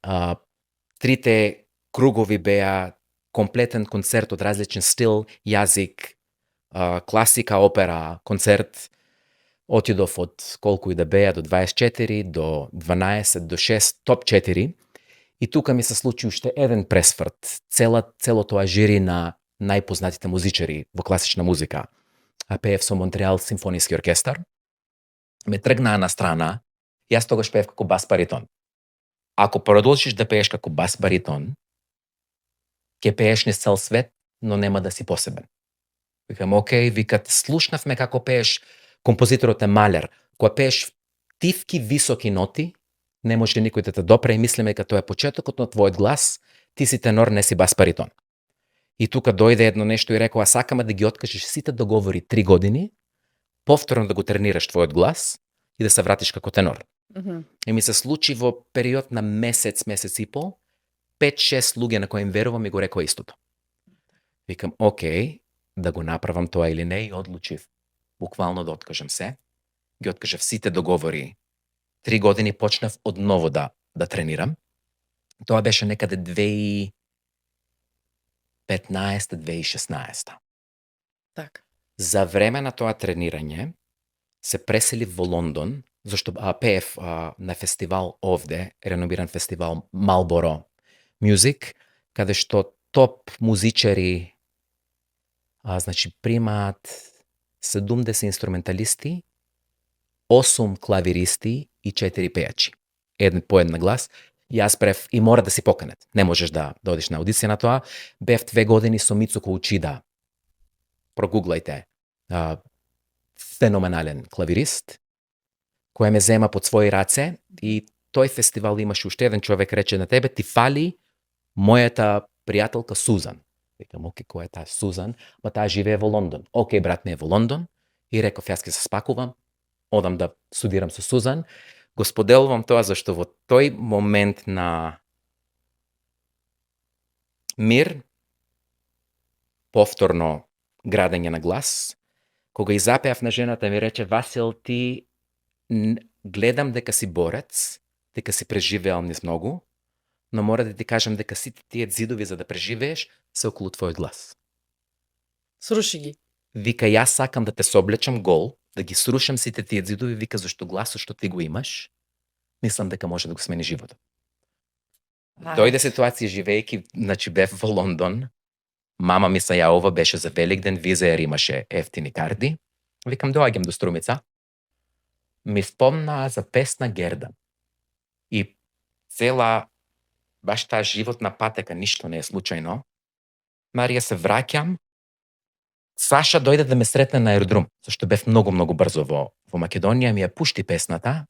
Трите кругови беа комплетен концерт од различен стил, јазик, класика, опера, концерт. Отидов од колку и да беа, до 24, до 12, до 6, топ 4. И тука ми се случи уште еден пресврт. Цело тоа жири на најпознатите музичари во класична музика. Пеев со Монтреал симфониски оркестар. Ме тргнаа на страна, јас тогаш пеев како бас баритон. Ако продолжиш да пееш како бас баритон, ќе пееш низ цел свет, но нема да си посебен. Викам, окей, викат, слушнавме како пееш, композиторот е Малер. Кога пееш тивки високи ноти, не може никој да те допре и мислиме дека тоа е почетокот на твојот глас, ти си тенор, не си бас баритон. И тука дојде едно нешто и рекоа, сакаме да ги откажеш сите договори 3 години, повторно да го тренираш твојот глас и да се вратиш како тенор. И ми се случи во период на месец и пол, 5-6 луѓе на кои им верувам и го рекоа истото. Викам, окей, да го направам тоа или не, и одлучив буквално да откажам се. Ги откажав сите договори. 3 години почнав одново да тренирам. Тоа беше некаде 2015-2016. Так. За време на тоа тренирање се пресели во Лондон зашто пеев на фестивал овде, реномиран фестивал Marlboro Music, каде што топ музичари значи примаат 70 инструменталисти, 8 клавиристи и 4 пејачи. Еден по една глас. Јас прев и мора да си поканет. Не можеш да одиш на аудиција на тоа. Бев 2 години со Мицуко Учида. Прогуглајте. Феноменален клавирист, кој ме зема под своји раце и тој фестивал имаше уште еден човек рече на тебе ти фали мојата пријателка Сузан. Викам, оке, која е таа Сузан? Ма таа живее во Лондон. Оке, брат ми е во Лондон. И реков, јас ќе се спакувам, одам да студирам со Сузан. Го споделувам тоа зашто во тој момент на мир, повторно градење на глас, кога и запеав на жената ми рече, Васил, ти гледам дека си борец, дека си преживеал низ многу, но мора да ти кажам дека сите тие зидови за да преживееш се околу твојот глас. Сруши ги. Вика, јас сакам да те соблечам гол, да ги срушам сите тие зидови, вика, зашто гласот што ти го имаш, мислам дека може да го смени животот. Дојде ситуација живеејќи, значи бев во Лондон, мама ми се јавува, беше за Великден, виза јар имаше ефтини карди. Викам, доаѓам до Струмица. Ми спомна за песна Гердан. И цела баш таа животна патека, ништо не е случајно. Марија, се враќам. Саша дојде да ме сретне на аеродром, зашто бев многу брзо во Македонија, ми ја пушти песната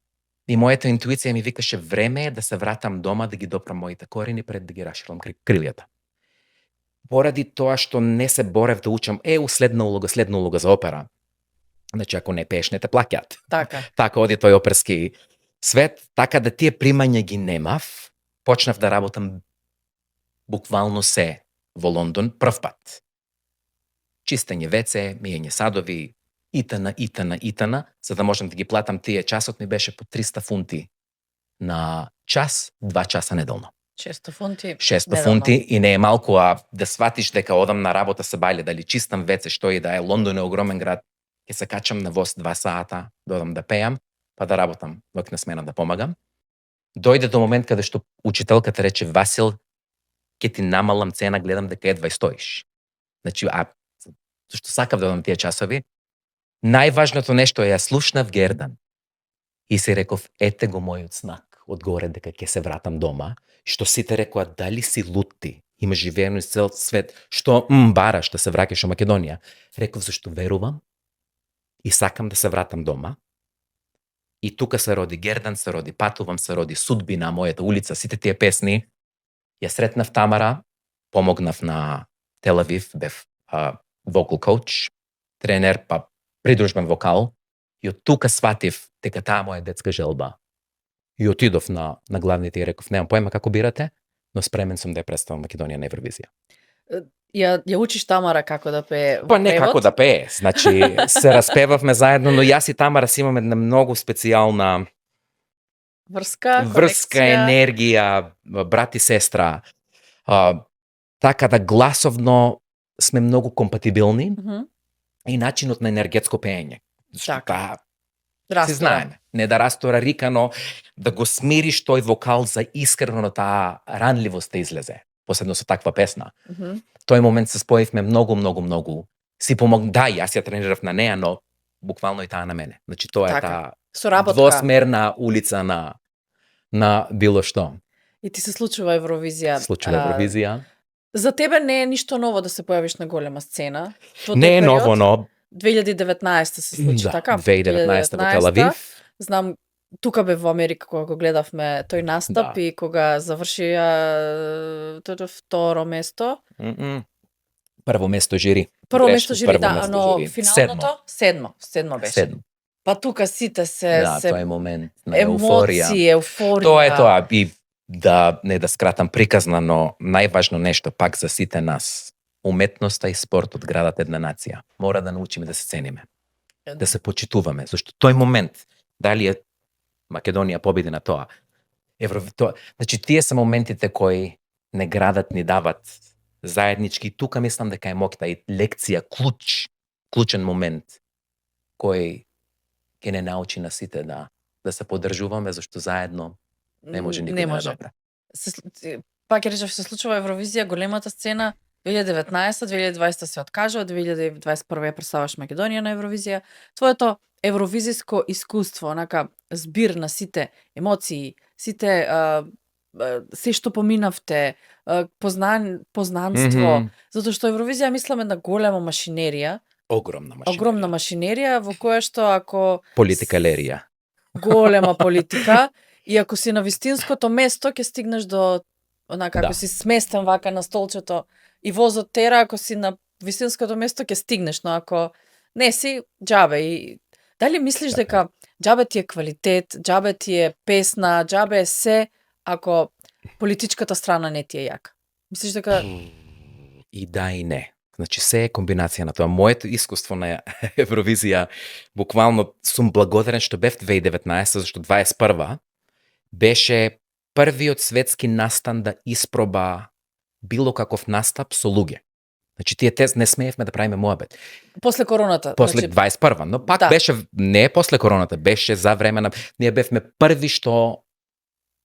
и мојата интуиција ми викаше време е да се вратам дома, да ги допрам моите корени пред да ги раширам крилјата. Поради тоа што не се борев да учам, следна улога за опера. Значи, ако не пееш, не те плаќаат. Така оди тој оперски свет, така да тие примања ги немав, почнав да работам буквално се во Лондон прв пат. Чистење веце, миење садови, итана, за да можам да ги платам тие часот ми беше по 300 фунти на час, 2 часа неделно. 600 фунти. 600 фунти и не е малку, а да сватиш дека одам на работа се бајле, дали чистам веце, што и да е, Лондон е огромен град, ќе се качам на воз 2 сата, додам да пеам, па да работам док на смена да помагам. Дојде до момент каде што учителката рече, Васил, ќе ти намалам цена, гледам дека едва стоиш. Значи, зашто сакав да додам тие часови, најважното нешто е ја слушнав Гердан и си реков, ете го мојот знак одгоре дека ќе се вратам дома, што сите рекоа, дали си лут ти, имаш живеено из цел свет, што бараш да се враќаш во Македонија. Реков, зашто верувам и сакам да се вратам дома. И тука се роди Гердан, се роди Патувам, се роди Судбина, мојата улица, сите тие песни. Ја сретнав Тамара, помогнав на Тел Авив, бев вокал коуч, тренер, па придружбен вокал. И од тука сватив дека таа моја детска желба. И отидов на главните и реков, немам појма како бирате, но спремен сум да ја представам Македонија на Евровизија. Ја учиш Тамара како да пее во Па не превод? како да пее, значи се распевавме заедно, но јас и Тамара си имаме една многу специјална врска, енергија, брат и сестра. Така да гласовно сме многу компатибилни и начинот на енергетско пеење. Така. Си знаеме. Не да растора рика, но да го смириш тој вокал за искрено таа ранливост да излезе. Посебно со таква песна. Тој момент се споивме многу. Си помог, да, јас ја тренирав на неа, но буквално и таа на мене. Значи тоа е таа двосмерна улица на било што. И ти се случува Евровизија. За тебе не е ништо ново да се појавиш на голема сцена. Не е ново, но 2019 се случи, така? 2019 во Тел Авив. Знам, тука бе во Америка кога го гледавме тој настап и кога заврши второ место. Прво место жири. Прво место жири, да, но финалното седмо беше. Седмо. Па тука сите се тој момент на еуфорија. Еуфорија. Тоа е тоа. И да не да скратам приказна, но најважно нешто пак за сите нас. Уметноста и спортот градат една нација. Мора да научиме да се цениме. Да се почитуваме, зашто тој момент, дали е Македонија победи на тоа, значи тие се моментите кои не градат ни дават заеднички. Тука мислам дека е моќта и лекција, клучен момент кој ќе не научи на сите да да се поддржуваме, зашто заедно не може никој Не да може. добре. Пак ќе речев, се случува Евровизија, големата сцена, 2019, 2020 се откажува, 2021 ја представаш Македонија на Евровизија. Твоето евровизиско искуство, онака збир на сите емоции, сите се што поминавте, познанство, затоа што Евровизија мислам една голема машинерија, Огромна машина. огромна машинерија во која што ако Политикалерија. голема политика и ако си на вистинското место ќе стигнеш до онака ако Да. си сместен вака на столчето и возот тера, ако си на вистинското место ќе стигнеш, но ако не си џабе и дали мислиш Така е. дека џабе ти е квалитет, џабе ти е песна, џабе е се ако политичката страна не ти е јака? Мислиш дека И да и не. Значи се е комбинација на тоа. Моето искуство на Евровизија, буквално сум благодарен што бев 2019, зашто 21 беше првиот светски настан да испроба било каков настап со луѓе. Значи тие не смеевме да правиме моабет. после короната, После значи, 21, но пак Да. беше не после короната, беше за време на ние бевме први што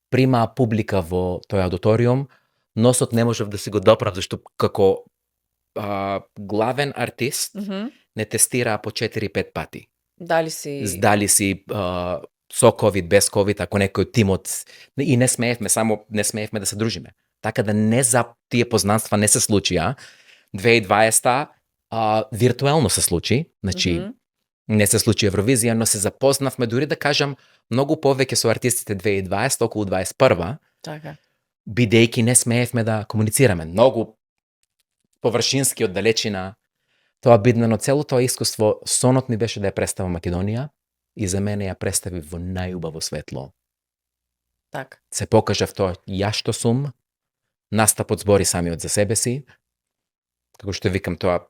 примаа публика во тој аудиториум. Носот не можев да си го доправ зашто како главен артист мгм, не тестираа по 4-5 пати. дали си Дали си со ковид, без ковид, ако некој од тимот и не смеевме, само не смеевме да се дружиме. Така да не за тие познанства не се случија. 2020 виртуелно се случи, значи мгм, не се случи Евровизија, но се запознавме дури да кажам многу повеќе со артистите 2020 околу 21, така. бидејќи не смеевме да комуницираме. Многу површински од далечина. Тоа бидно, но цело тоа искуство, сонот ми беше да ја представам Македонија и за мене ја представи во најубаво светло. Така. Се покажав тоа ја што сум, настапот збори самиот за себе си, како што викам тоа,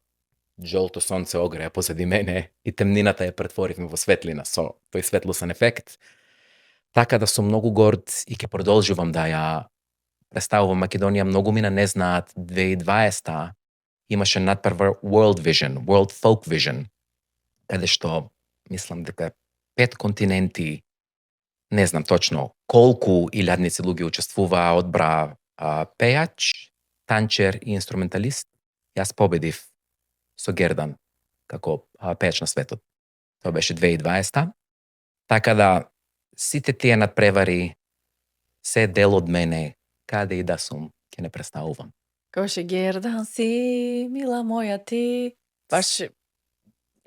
жолто сонце огреа позади мене и темнината ја претворивме во светлина со тој светлосен ефект. Така да сум многу горд и ќе продолжувам да ја представувам Македонија. Многу мина не знаат, 2020 имаше надпрва World Vision, World Folk Vision, каде што мислам дека 5 континенти, не знам точно колку илјадници луѓе учествуваа, одбра пејач, танчер и инструменталист. Јас победив со Гердан како пејач на светот. Тоа беше 2020. Така да сите тие надпревари се дел од мене, каде и да сум, ќе не представувам. Како ше Гердан си, мила моја ти. Баш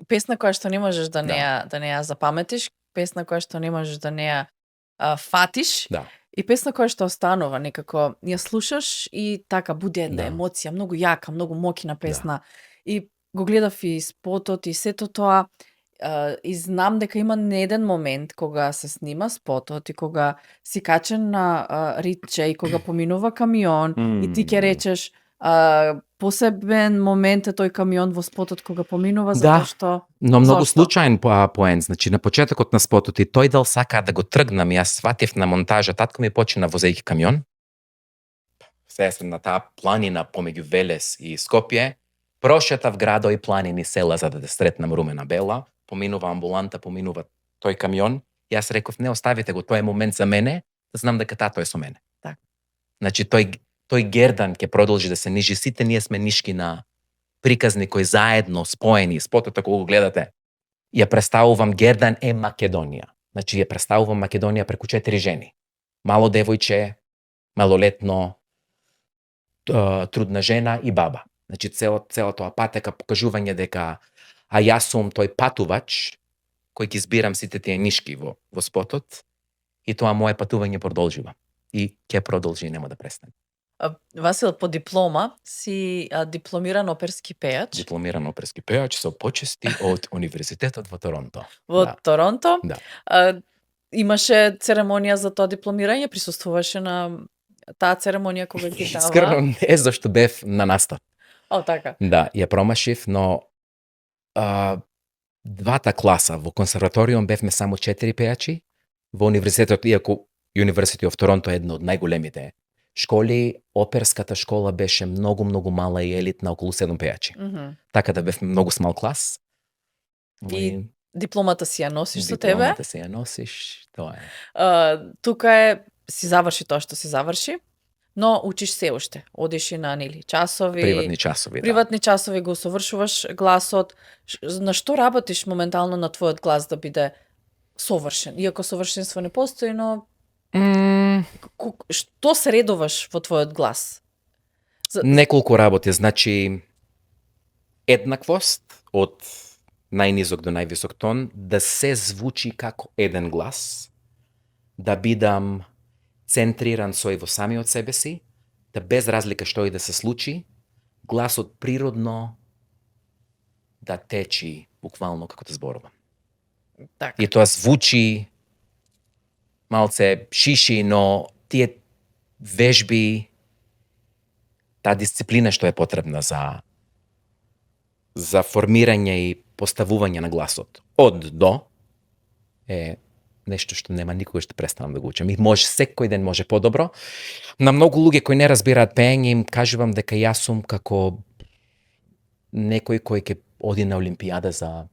песна која што не можеш да не ја запаметиш, песна која што не можеш да не ја фатиш. Да. И песна која што останува некако, ја слушаш и така буди една Да. емоција, многу јака, многу мокина песна. И го гледав и спотот и сето тоа, и знам дека има не еден момент кога се снима спотот и кога си качен на Ритче и кога поминува камион и ти ќе речеш посебен момент е тој камион во спотот кога поминува, Да. затоа што Но многу Зошто? случаен поен, значи на почетокот на спотот и тој дел сака да го тргнам, јас сватив на монтажа, татко ми почина возејќи камион. Се на таа планина помеѓу Велес и Скопје, прошетав градо и планини села за да сретнам Румена Бела, поминува амбуланта, поминува тој камион, јас реков не оставите го, тоа е момент за мене, да знам дека тато е со мене. Така. Значи тој Гердан ќе продолжи да се нижи, сите ние сме нишки на приказни кои заедно споени, спотот ако го гледате, ја представувам Гердан е Македонија. Значи ја представувам Македонија преку 4 жени. Мало девојче, малолетно, трудна жена и баба. Значи цела тоа патека, покажување дека јас сум тој патувач кој ќе избирам сите тие нишки во спотот и тоа мое патување продолжува. И ќе продолжи и нема да престане. Васил, по диплома си дипломиран оперски пејач Дипломиран оперски пејач со почести од Универзитетот во Торонто. во Да. Торонто. Да. Имаше церемонија за тоа дипломирање, присуствуваше на таа церемонија кога ги дава. Искрено не зашто бев на настап. О, така. Да, ја промашив, но двата класа во консерваториум бевме само 4 пејачи, во универзитетот, иако University of Toronto е една од најголемите школи, оперската школа беше многу мала и елитна, околу 7 пејачи. Мгм. Така да бевме многу смал клас. И Дипломата си ја носиш со тебе. Дипломата си ја носиш, тоа е. Тука е, си заврши тоа што си заврши, но учиш се уште. Одиш и на нели часови. Приватни часови, Приватни часови, го усовршуваш гласот. На што работиш моментално на твојот глас да биде совршен? Иако совршенство не постои, но што средуваш во твојот глас? Неколку работи, значи еднаквост од најнизок до највисок тон, да се звучи како еден глас, да бидам центриран сој во самиот себе си, да без разлика што и да се случи, гласот природно да течи буквално како да зборувам. Така. И тоа звучи малце шиши, но тие вежби, таа дисциплина што е потребна за формирање и поставување на гласот од до е нешто што нема никогаш да престанам да го учам. И може секој ден може подобро. На многу луѓе кои не разбираат пеење им кажувам дека јас сум како некој кој ќе оди на олимпијада за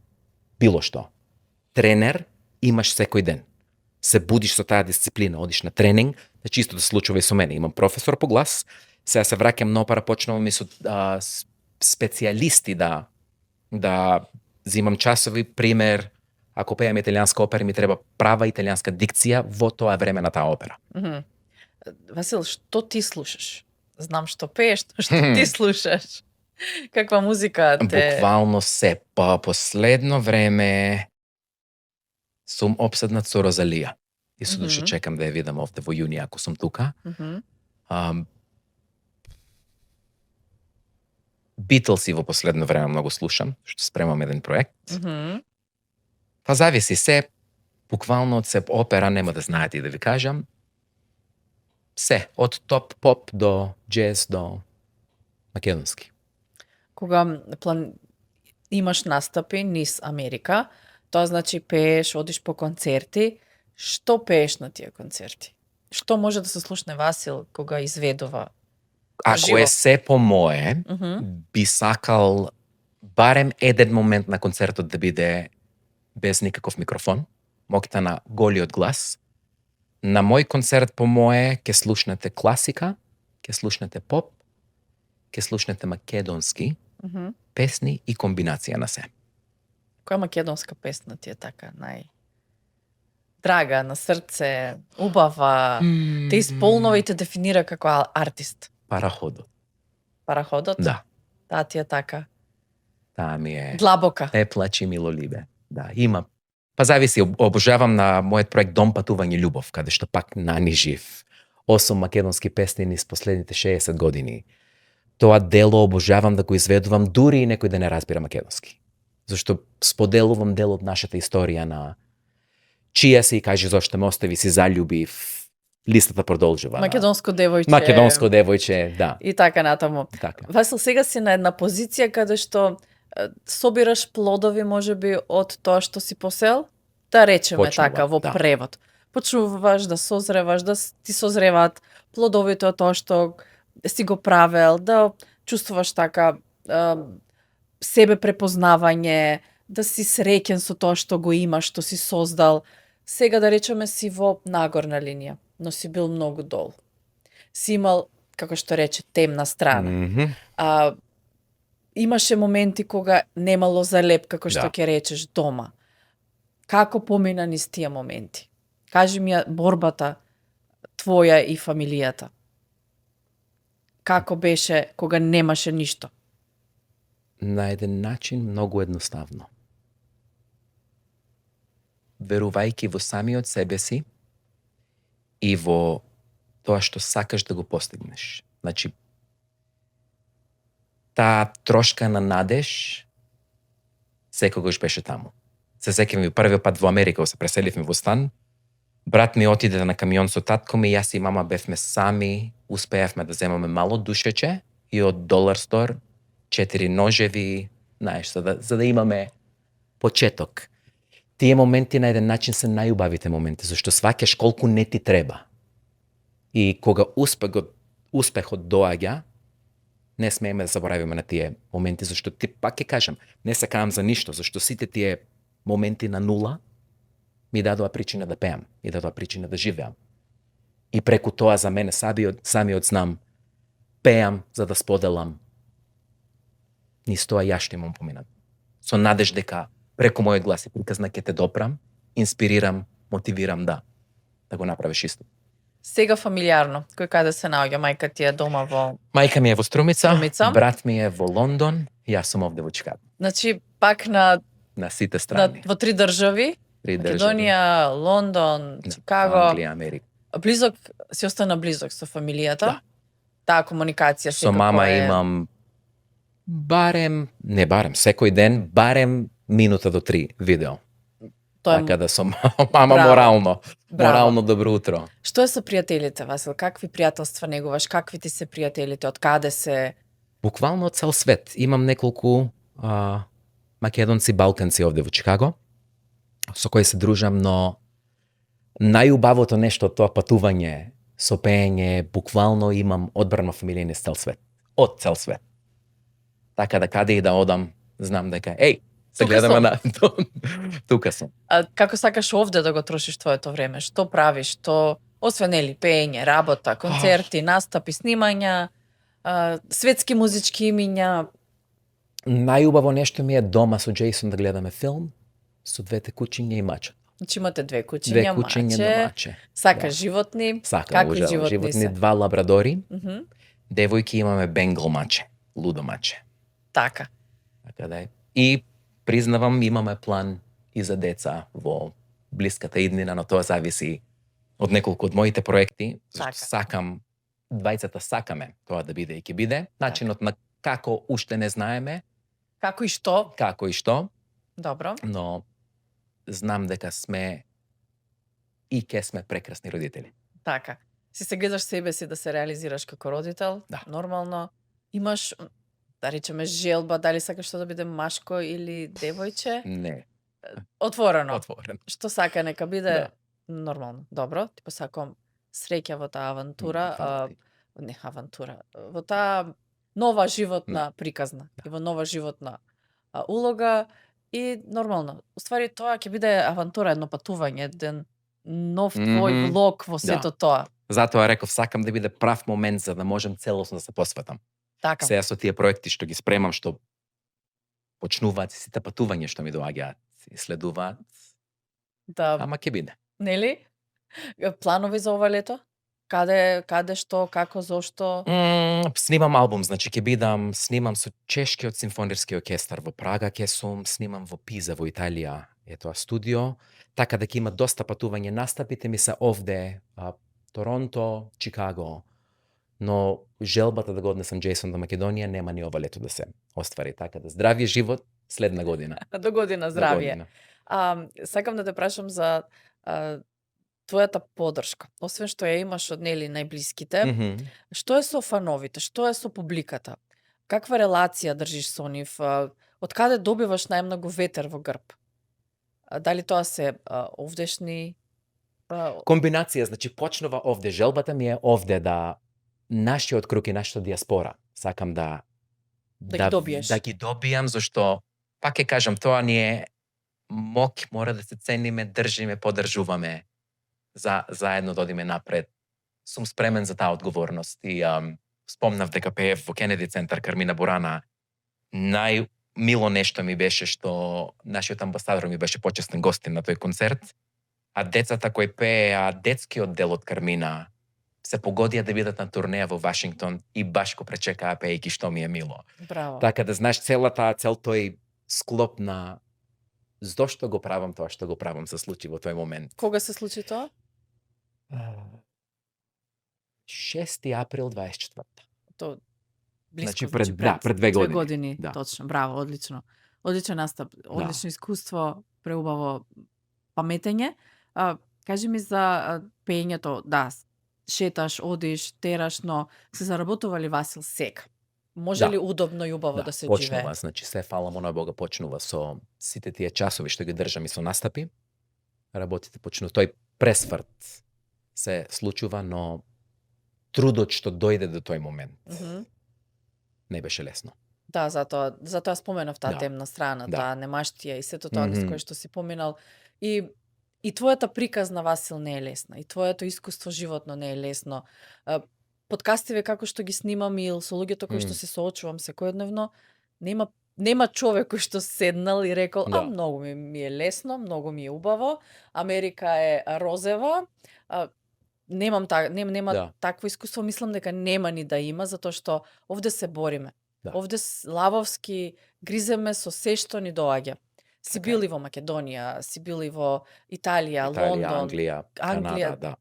било што. Тренер имаш секој ден. Се будиш со таа дисциплина, одиш на тренинг, значи исто да се случува и со мене. Имам професор по глас, сега се враќам на опера, почнувам и со специјалисти да зимам часови, пример, ако пеам италијанска опера, ми треба права италијанска дикција во тоа време на таа опера. Васил, што ти слушаш? Знам што пееш, но што ти слушаш? Каква музика те... Буквално се. Па последно време сум обседнат со Розалија. И со душа чекам да ја видам овде во јуни, ако сум тука. Битлси во последно време многу слушам, што спремам еден проект. Па зависи се, буквално од се опера, нема да знаете и да ви кажам. Се, од топ поп до джез до македонски. Кога имаш настапи низ Америка, тоа значи пееш, одиш по концерти. Што пееш на тие концерти? Што може да се слушне Васил кога изведува? Ако е се по мое, би сакал барем еден момент на концертот да биде без никаков микрофон, моќта на голиот глас. На мој концерт по мое ќе слушнете класика, ќе слушнете поп, ќе слушнете македонски песни и комбинација на се. Која македонска песна ти е така драга, на срце, убава, те исполнува и те дефинира како артист? Параходот. Параходот? Да. Таа ти е така. Таа ми е Длабока. Не плачи милолибе. Да, има. Па зависи, обожавам на мојот проект Дом патување љубов, каде што пак нани жив. 8 македонски песни низ последните 60 години. Тоа дело обожавам да го изведувам, дури и некој да не разбира македонски. Зашто споделувам дел од нашата историја на чија си и кажи зошто ме остави, си заљубив. Листата продолжува. Македонско девојче. Македонско девојче, да. И така натаму. Така. Васил, сега си на една позиција каде што собираш плодови можеби од тоа што си посел, да речеме така во превод. Почнуваш да созреваш, да ти созреваат плодовите од тоа што си го правел, да чувствуваш така себе препознавање, да си среќен со тоа што го имаш, што си создал. Сега да речеме си во нагорна линија, но си бил многу долу. Си имал, како што рече, темна страна. Имаше моменти кога немало залеп, како што ќе речеш, дома. Како помина низ тие моменти? Кажи ми ја борбата твоја и фамилијата. Како беше кога немаше ништо? На еден начин многу едноставно. Верувајќи во самиот себе си и во тоа што сакаш да го постигнеш. Значи, таа трошка на надеж секогаш беше таму. Се сеќавам и првиот пат во Америка, кога се преселивме во стан, брат ми отиде на камион со татко ми, јас и мама бевме сами, успеавме да земаме мало душече и од Долар Стор 4 ножеви, знаеш, за да имаме почеток. Тие моменти на еден начин се најубавите моменти, зашто сваќаш колку не ти треба. И кога успехот доаѓа, не смееме да заборавиме на тие моменти, зашто ти пак ќе кажам, не се каам за ништо, зашто сите тие моменти на нула ми дадоа причина да пеам и дадоа причина да живеам. И преку тоа за мене самиот знам пеам за да споделам низ тоа ја што имам поминат. Со надеж дека преку мојот глас и приказна ќе те допрам, инспирирам, мотивирам да го направиш исто. Сега фамилиарно, кој каде се наоѓа? Мајка ти е дома во... Мајка ми е во Струмица, Струмица. брат ми е во Лондон, јас сум овде во Чикаго. Значи, пак на сите страни. во 3 држави, Три Македонија, Лондон, Чикаго. Англија, Америка. Близок, си остана близок со фамилијата? Да. Таа комуникација Со секако мама е... имам секој ден, барем минута до 3 видео. Тоа е... Така да со мама Браво. морално. Браво. Морално добро утро. Што е со пријателите, Васил? Какви пријателства негуваш? Какви ти се пријателите? Од каде се? Буквално од цел свет. Имам неколку македонци, балканци овде во Чикаго, со кои се дружам, но најубавото нешто од тоа патување со пеење, буквално имам одбрана фамилија низ цел свет. Од цел свет. Така да каде и да одам, знам дека, се Тука гледаме сум. на... Тука сум. А како сакаш овде да го трошиш твоето време? Што правиш? Што освен нели пеење, работа, концерти, настапи, снимања, светски музички имиња? Најубаво нешто ми е дома со Джейсон да гледаме филм со двете кучиња и маче. Значи имате две кучиња, маче. Сакаш Да. животни? Сакам, Какви обожавам животни се? два лабрадори, Мгм. девојки имаме бенгл маче, лудо маче. Така. Така да е. И признавам, имаме план и за деца во блиската иднина, но тоа зависи од неколку од моите проекти. Така. Зашто сакам, двајцата сакаме тоа да биде и ќе биде. Начинот на како уште не знаеме, Како и што? како и што, Добро. но знам дека сме и ке сме прекрасни родители. Така. Си се гледаш себе си да се реализираш како родител, Да. нормално. Имаш, да речеме, желба, дали сакаш тоа да биде машко или девојче? Не, Отворено. отворен. Што сака нека биде Да. нормално. Добро, ти посакувам среќа во таа авантура, Фала ти. не авантура, во таа нова животна приказна и во нова животна улога и нормално. Уствари тоа ќе биде авантура, едно патување, еден нов твој Мгм. влог во сето тоа. Затоа реков сакам да биде прав момент за да можам целосно да се посветам. Така. Сега со тие проекти што ги спремам, што почнуваат и сите патувања што ми доаѓаат и следуваат, Да, ама ќе биде. нели? Планови за ова лето? Каде, што, како, зошто? Снимам албум, значи ќе бидам, снимам со Чешкиот симфонирски оркестар во Прага, ќе сум, снимам во Пиза во Италија, е тоа студио, така дека има доста патување, настапите ми се овде, Торонто, Чикаго, но желбата да го однесам Джейсон до Македонија нема ни ова лето да се оствари, така да здравје живот следна година. До година До здравје. година. Сакам да те прашам за твојата поддршка. Освен што ја имаш од нели најблиските, Мгм. што е со фановите, што е со публиката? Каква релација држиш со нив? Од каде добиваш најмногу ветер во грб? Дали тоа се овдешни Комбинација, значи почнува овде, желбата ми е овде да нашиот круг и нашата диаспора сакам да Да ги добиеш. Да ги добијам, зашто пак ќе кажам, тоа ни е моќ, мора да се цениме, држиме, подржуваме заедно да одиме напред. Сум спремен за таа одговорност и спомнав дека пеев во Кенеди центар Кармина Бурана. Најмило нешто ми беше што нашиот амбасадор ми беше почестен гостин на тој концерт, а децата кои пееа детскиот дел од Кармина се погодија да бидат на турнеја во Вашингтон и баш го пречекаа пеејќи, што ми е мило. Браво. Така да знаеш цел тој склоп на зошто го правам тоа што го правам се случи во тој момент. Кога се случи тоа? 6 април 24. То блиско Значи звучи, пред 2 години. 2 години, Да. точно. Браво, одлично. Одличен настап, одлично искуство, преубаво паметење. Кажи ми за пеењето, да, шеташ, одиш, тераш, но се заработува ли Васил сега? Може Да. ли удобно и убаво да се почнува, живее? значи се фала му на Бога почнува со сите тие часови што ги држам и со настапи. Работите почнува, тој пресврт се случува, но трудот што дојде до тој момент Мгм. не беше лесно. Да, затоа споменав таа Да. темна страна, Да. таа немаштија и сето тоа низ Мгм. кое што си поминал. И твојата приказна, Васил, не е лесна. И твоето искуство животно не е лесно. Подкастиве како што ги снимам и со луѓето кои што се соочувам секојдневно, нема човек кој што седнал и рекол: Да. многу ми е лесно, многу ми е убаво, Америка е розева." Нема Да. такво искуство, мислам дека нема ни да има, затоа што овде се бориме. Да. Овде лавовски гриземе со се што ни доаѓа. Си Така е. бил и во Македонија, си бил и во Италија, Италија, Лондон, Англија, Канада, да.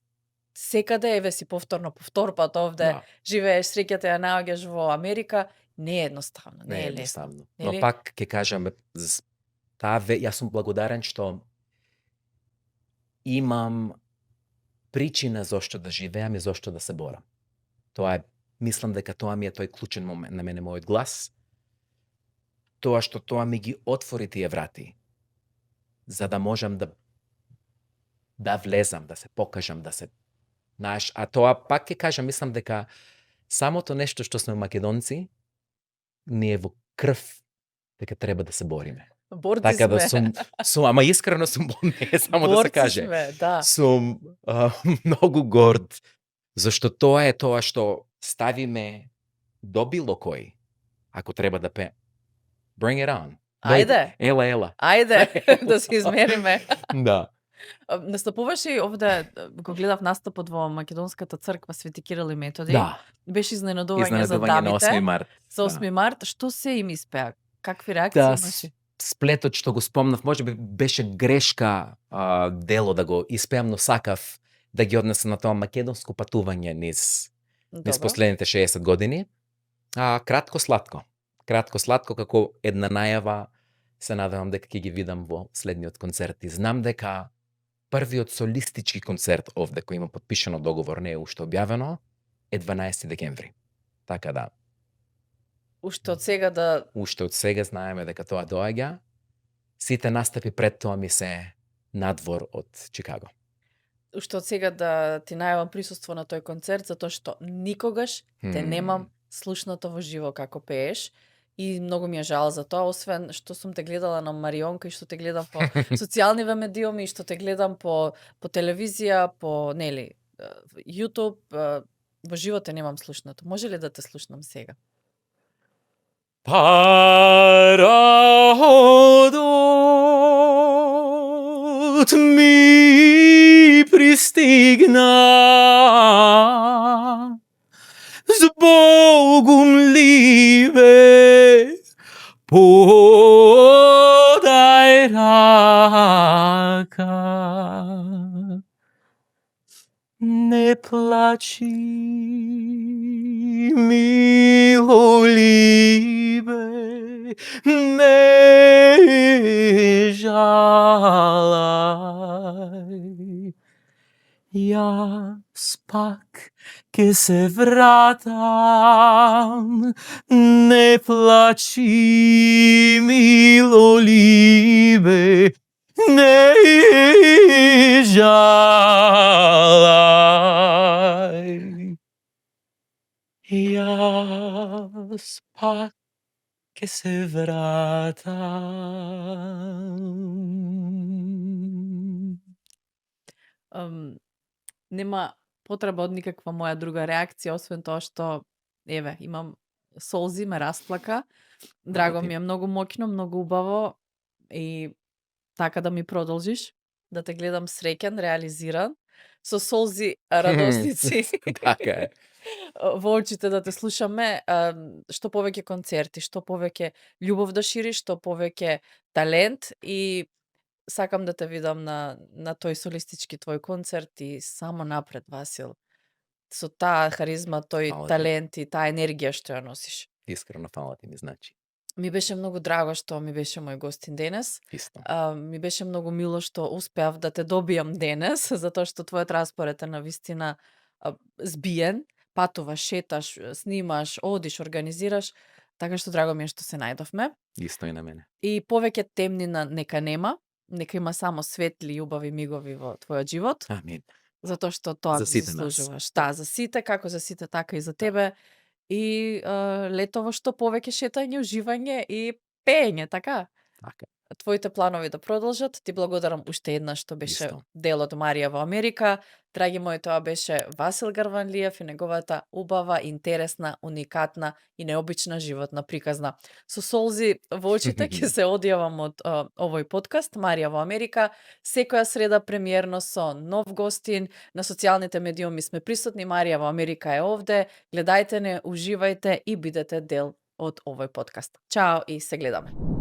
секаде, еве си повтор пат овде, Да. живееш, среќата ја наоѓаш во Америка, не е едноставно, Не не е е лесно. едноставно. Нели? Но пак ќе кажам, јас сум благодарен што имам причина зошто да живеам и зошто да се борам. Тоа е, мислам дека тоа ми е тој клучен момент на мене, мојот глас. Тоа што тоа ми ги отвори тие врати, за да можам да влезам, да се покажам, да се а тоа пак ќе кажам, мислам дека самото нешто што сме македонци ни е во крв дека треба да се бориме. Борци Така да сме. сум ама искрено сум не само да се Борци каже. сме, да. Сум многу горд зашто тоа е тоа што ставиме до било кој. Ако треба да bring it on. Ајде. Ела. Ајде да се измериме. Да. Настапуваше и овде, го гледав настапот во Македонската црква Свети Кирил и Методи. Да. Беше изненадување за Изненадување на дамите. 8 март. За 8 март, што се им испеа? Какви реакции Да, имаше? сплетот што го спомнав, можеби беше грешка дело да го испеам, но сакав да ги однесам на тоа македонско патување низ последните 60 години. Кратко сладко. Кратко сладко како една најава, се надевам дека ќе ги видам во следниот концерт. И знам дека првиот солистички концерт овде кој има потпишано договор, не е уште објавено, е 12 декември. Така да. Уште од сега знаеме дека тоа доаѓа. Сите настапи пред тоа ми се надвор од Чикаго. Уште од сега да ти најавам присуство на тој концерт, затоа што никогаш те немам слушнато во живо како пееш. И многу ми е жал за тоа, освен што сум те гледала на Марионка и што те гледам по социјалниве медиуми и што те гледам по телевизија, по YouTube, во живо те немам слушнато. Може ли да те слушнам сега? Пародот ми пристигна Збогум ливе подај рака. Не плачи, мило ливе, не жалај. Јас пак ке се вратам, не плачи, мило ливе, не жалај. Јас пак ке се вратам. Нема потреба од никаква моја друга реакција, освен тоа што, еве, имам солзи, ме расплака. Драго ми е, многу моќно, многу убаво и така да ми продолжиш, да те гледам среќен, реализиран, со солзи радосници. Така е. Во очите да те слушаме, што повеќе концерти, што повеќе љубов да шириш, што повеќе талент и сакам да те видам на тој солистички твој концерт и само напред, Васил. Со таа харизма, тој талент и таа енергија што ја носиш. Искрено фала ти ми значи. Ми беше многу драго што ми беше мој гостин денес. Исто. Ми беше многу мило што успеав да те добијам денес, затоа што твојот распоред е навистина збиен. Патуваш, шеташ, снимаш, одиш, организираш, така што драго ми е што се најдовме. Исто и на мене. И повеќе темнина нека нема, нека има само светли и убави мигови во твојот живот. Амин. Затоа што тоа за сите заслужуваш. Да, за сите, како за сите, така и за тебе. и летово што повеќе шетање, уживање и пеење, така? Така, Твоите планови да продолжат. Ти благодарам уште еднаш што беше исто. дел од Марија во Америка. Драги мои, тоа беше Васил Гарванлиев и неговата убава, интересна, уникатна и необична животна приказна. Со солзи во очите ќе се одјавам од овој подкаст Марија во Америка. Секоја среда премиерно со нов гостин. На социјалните медиуми сме присутни. Марија во Америка е овде. Гледајте не, уживајте и бидете дел од овој подкаст. Чао и се гледаме.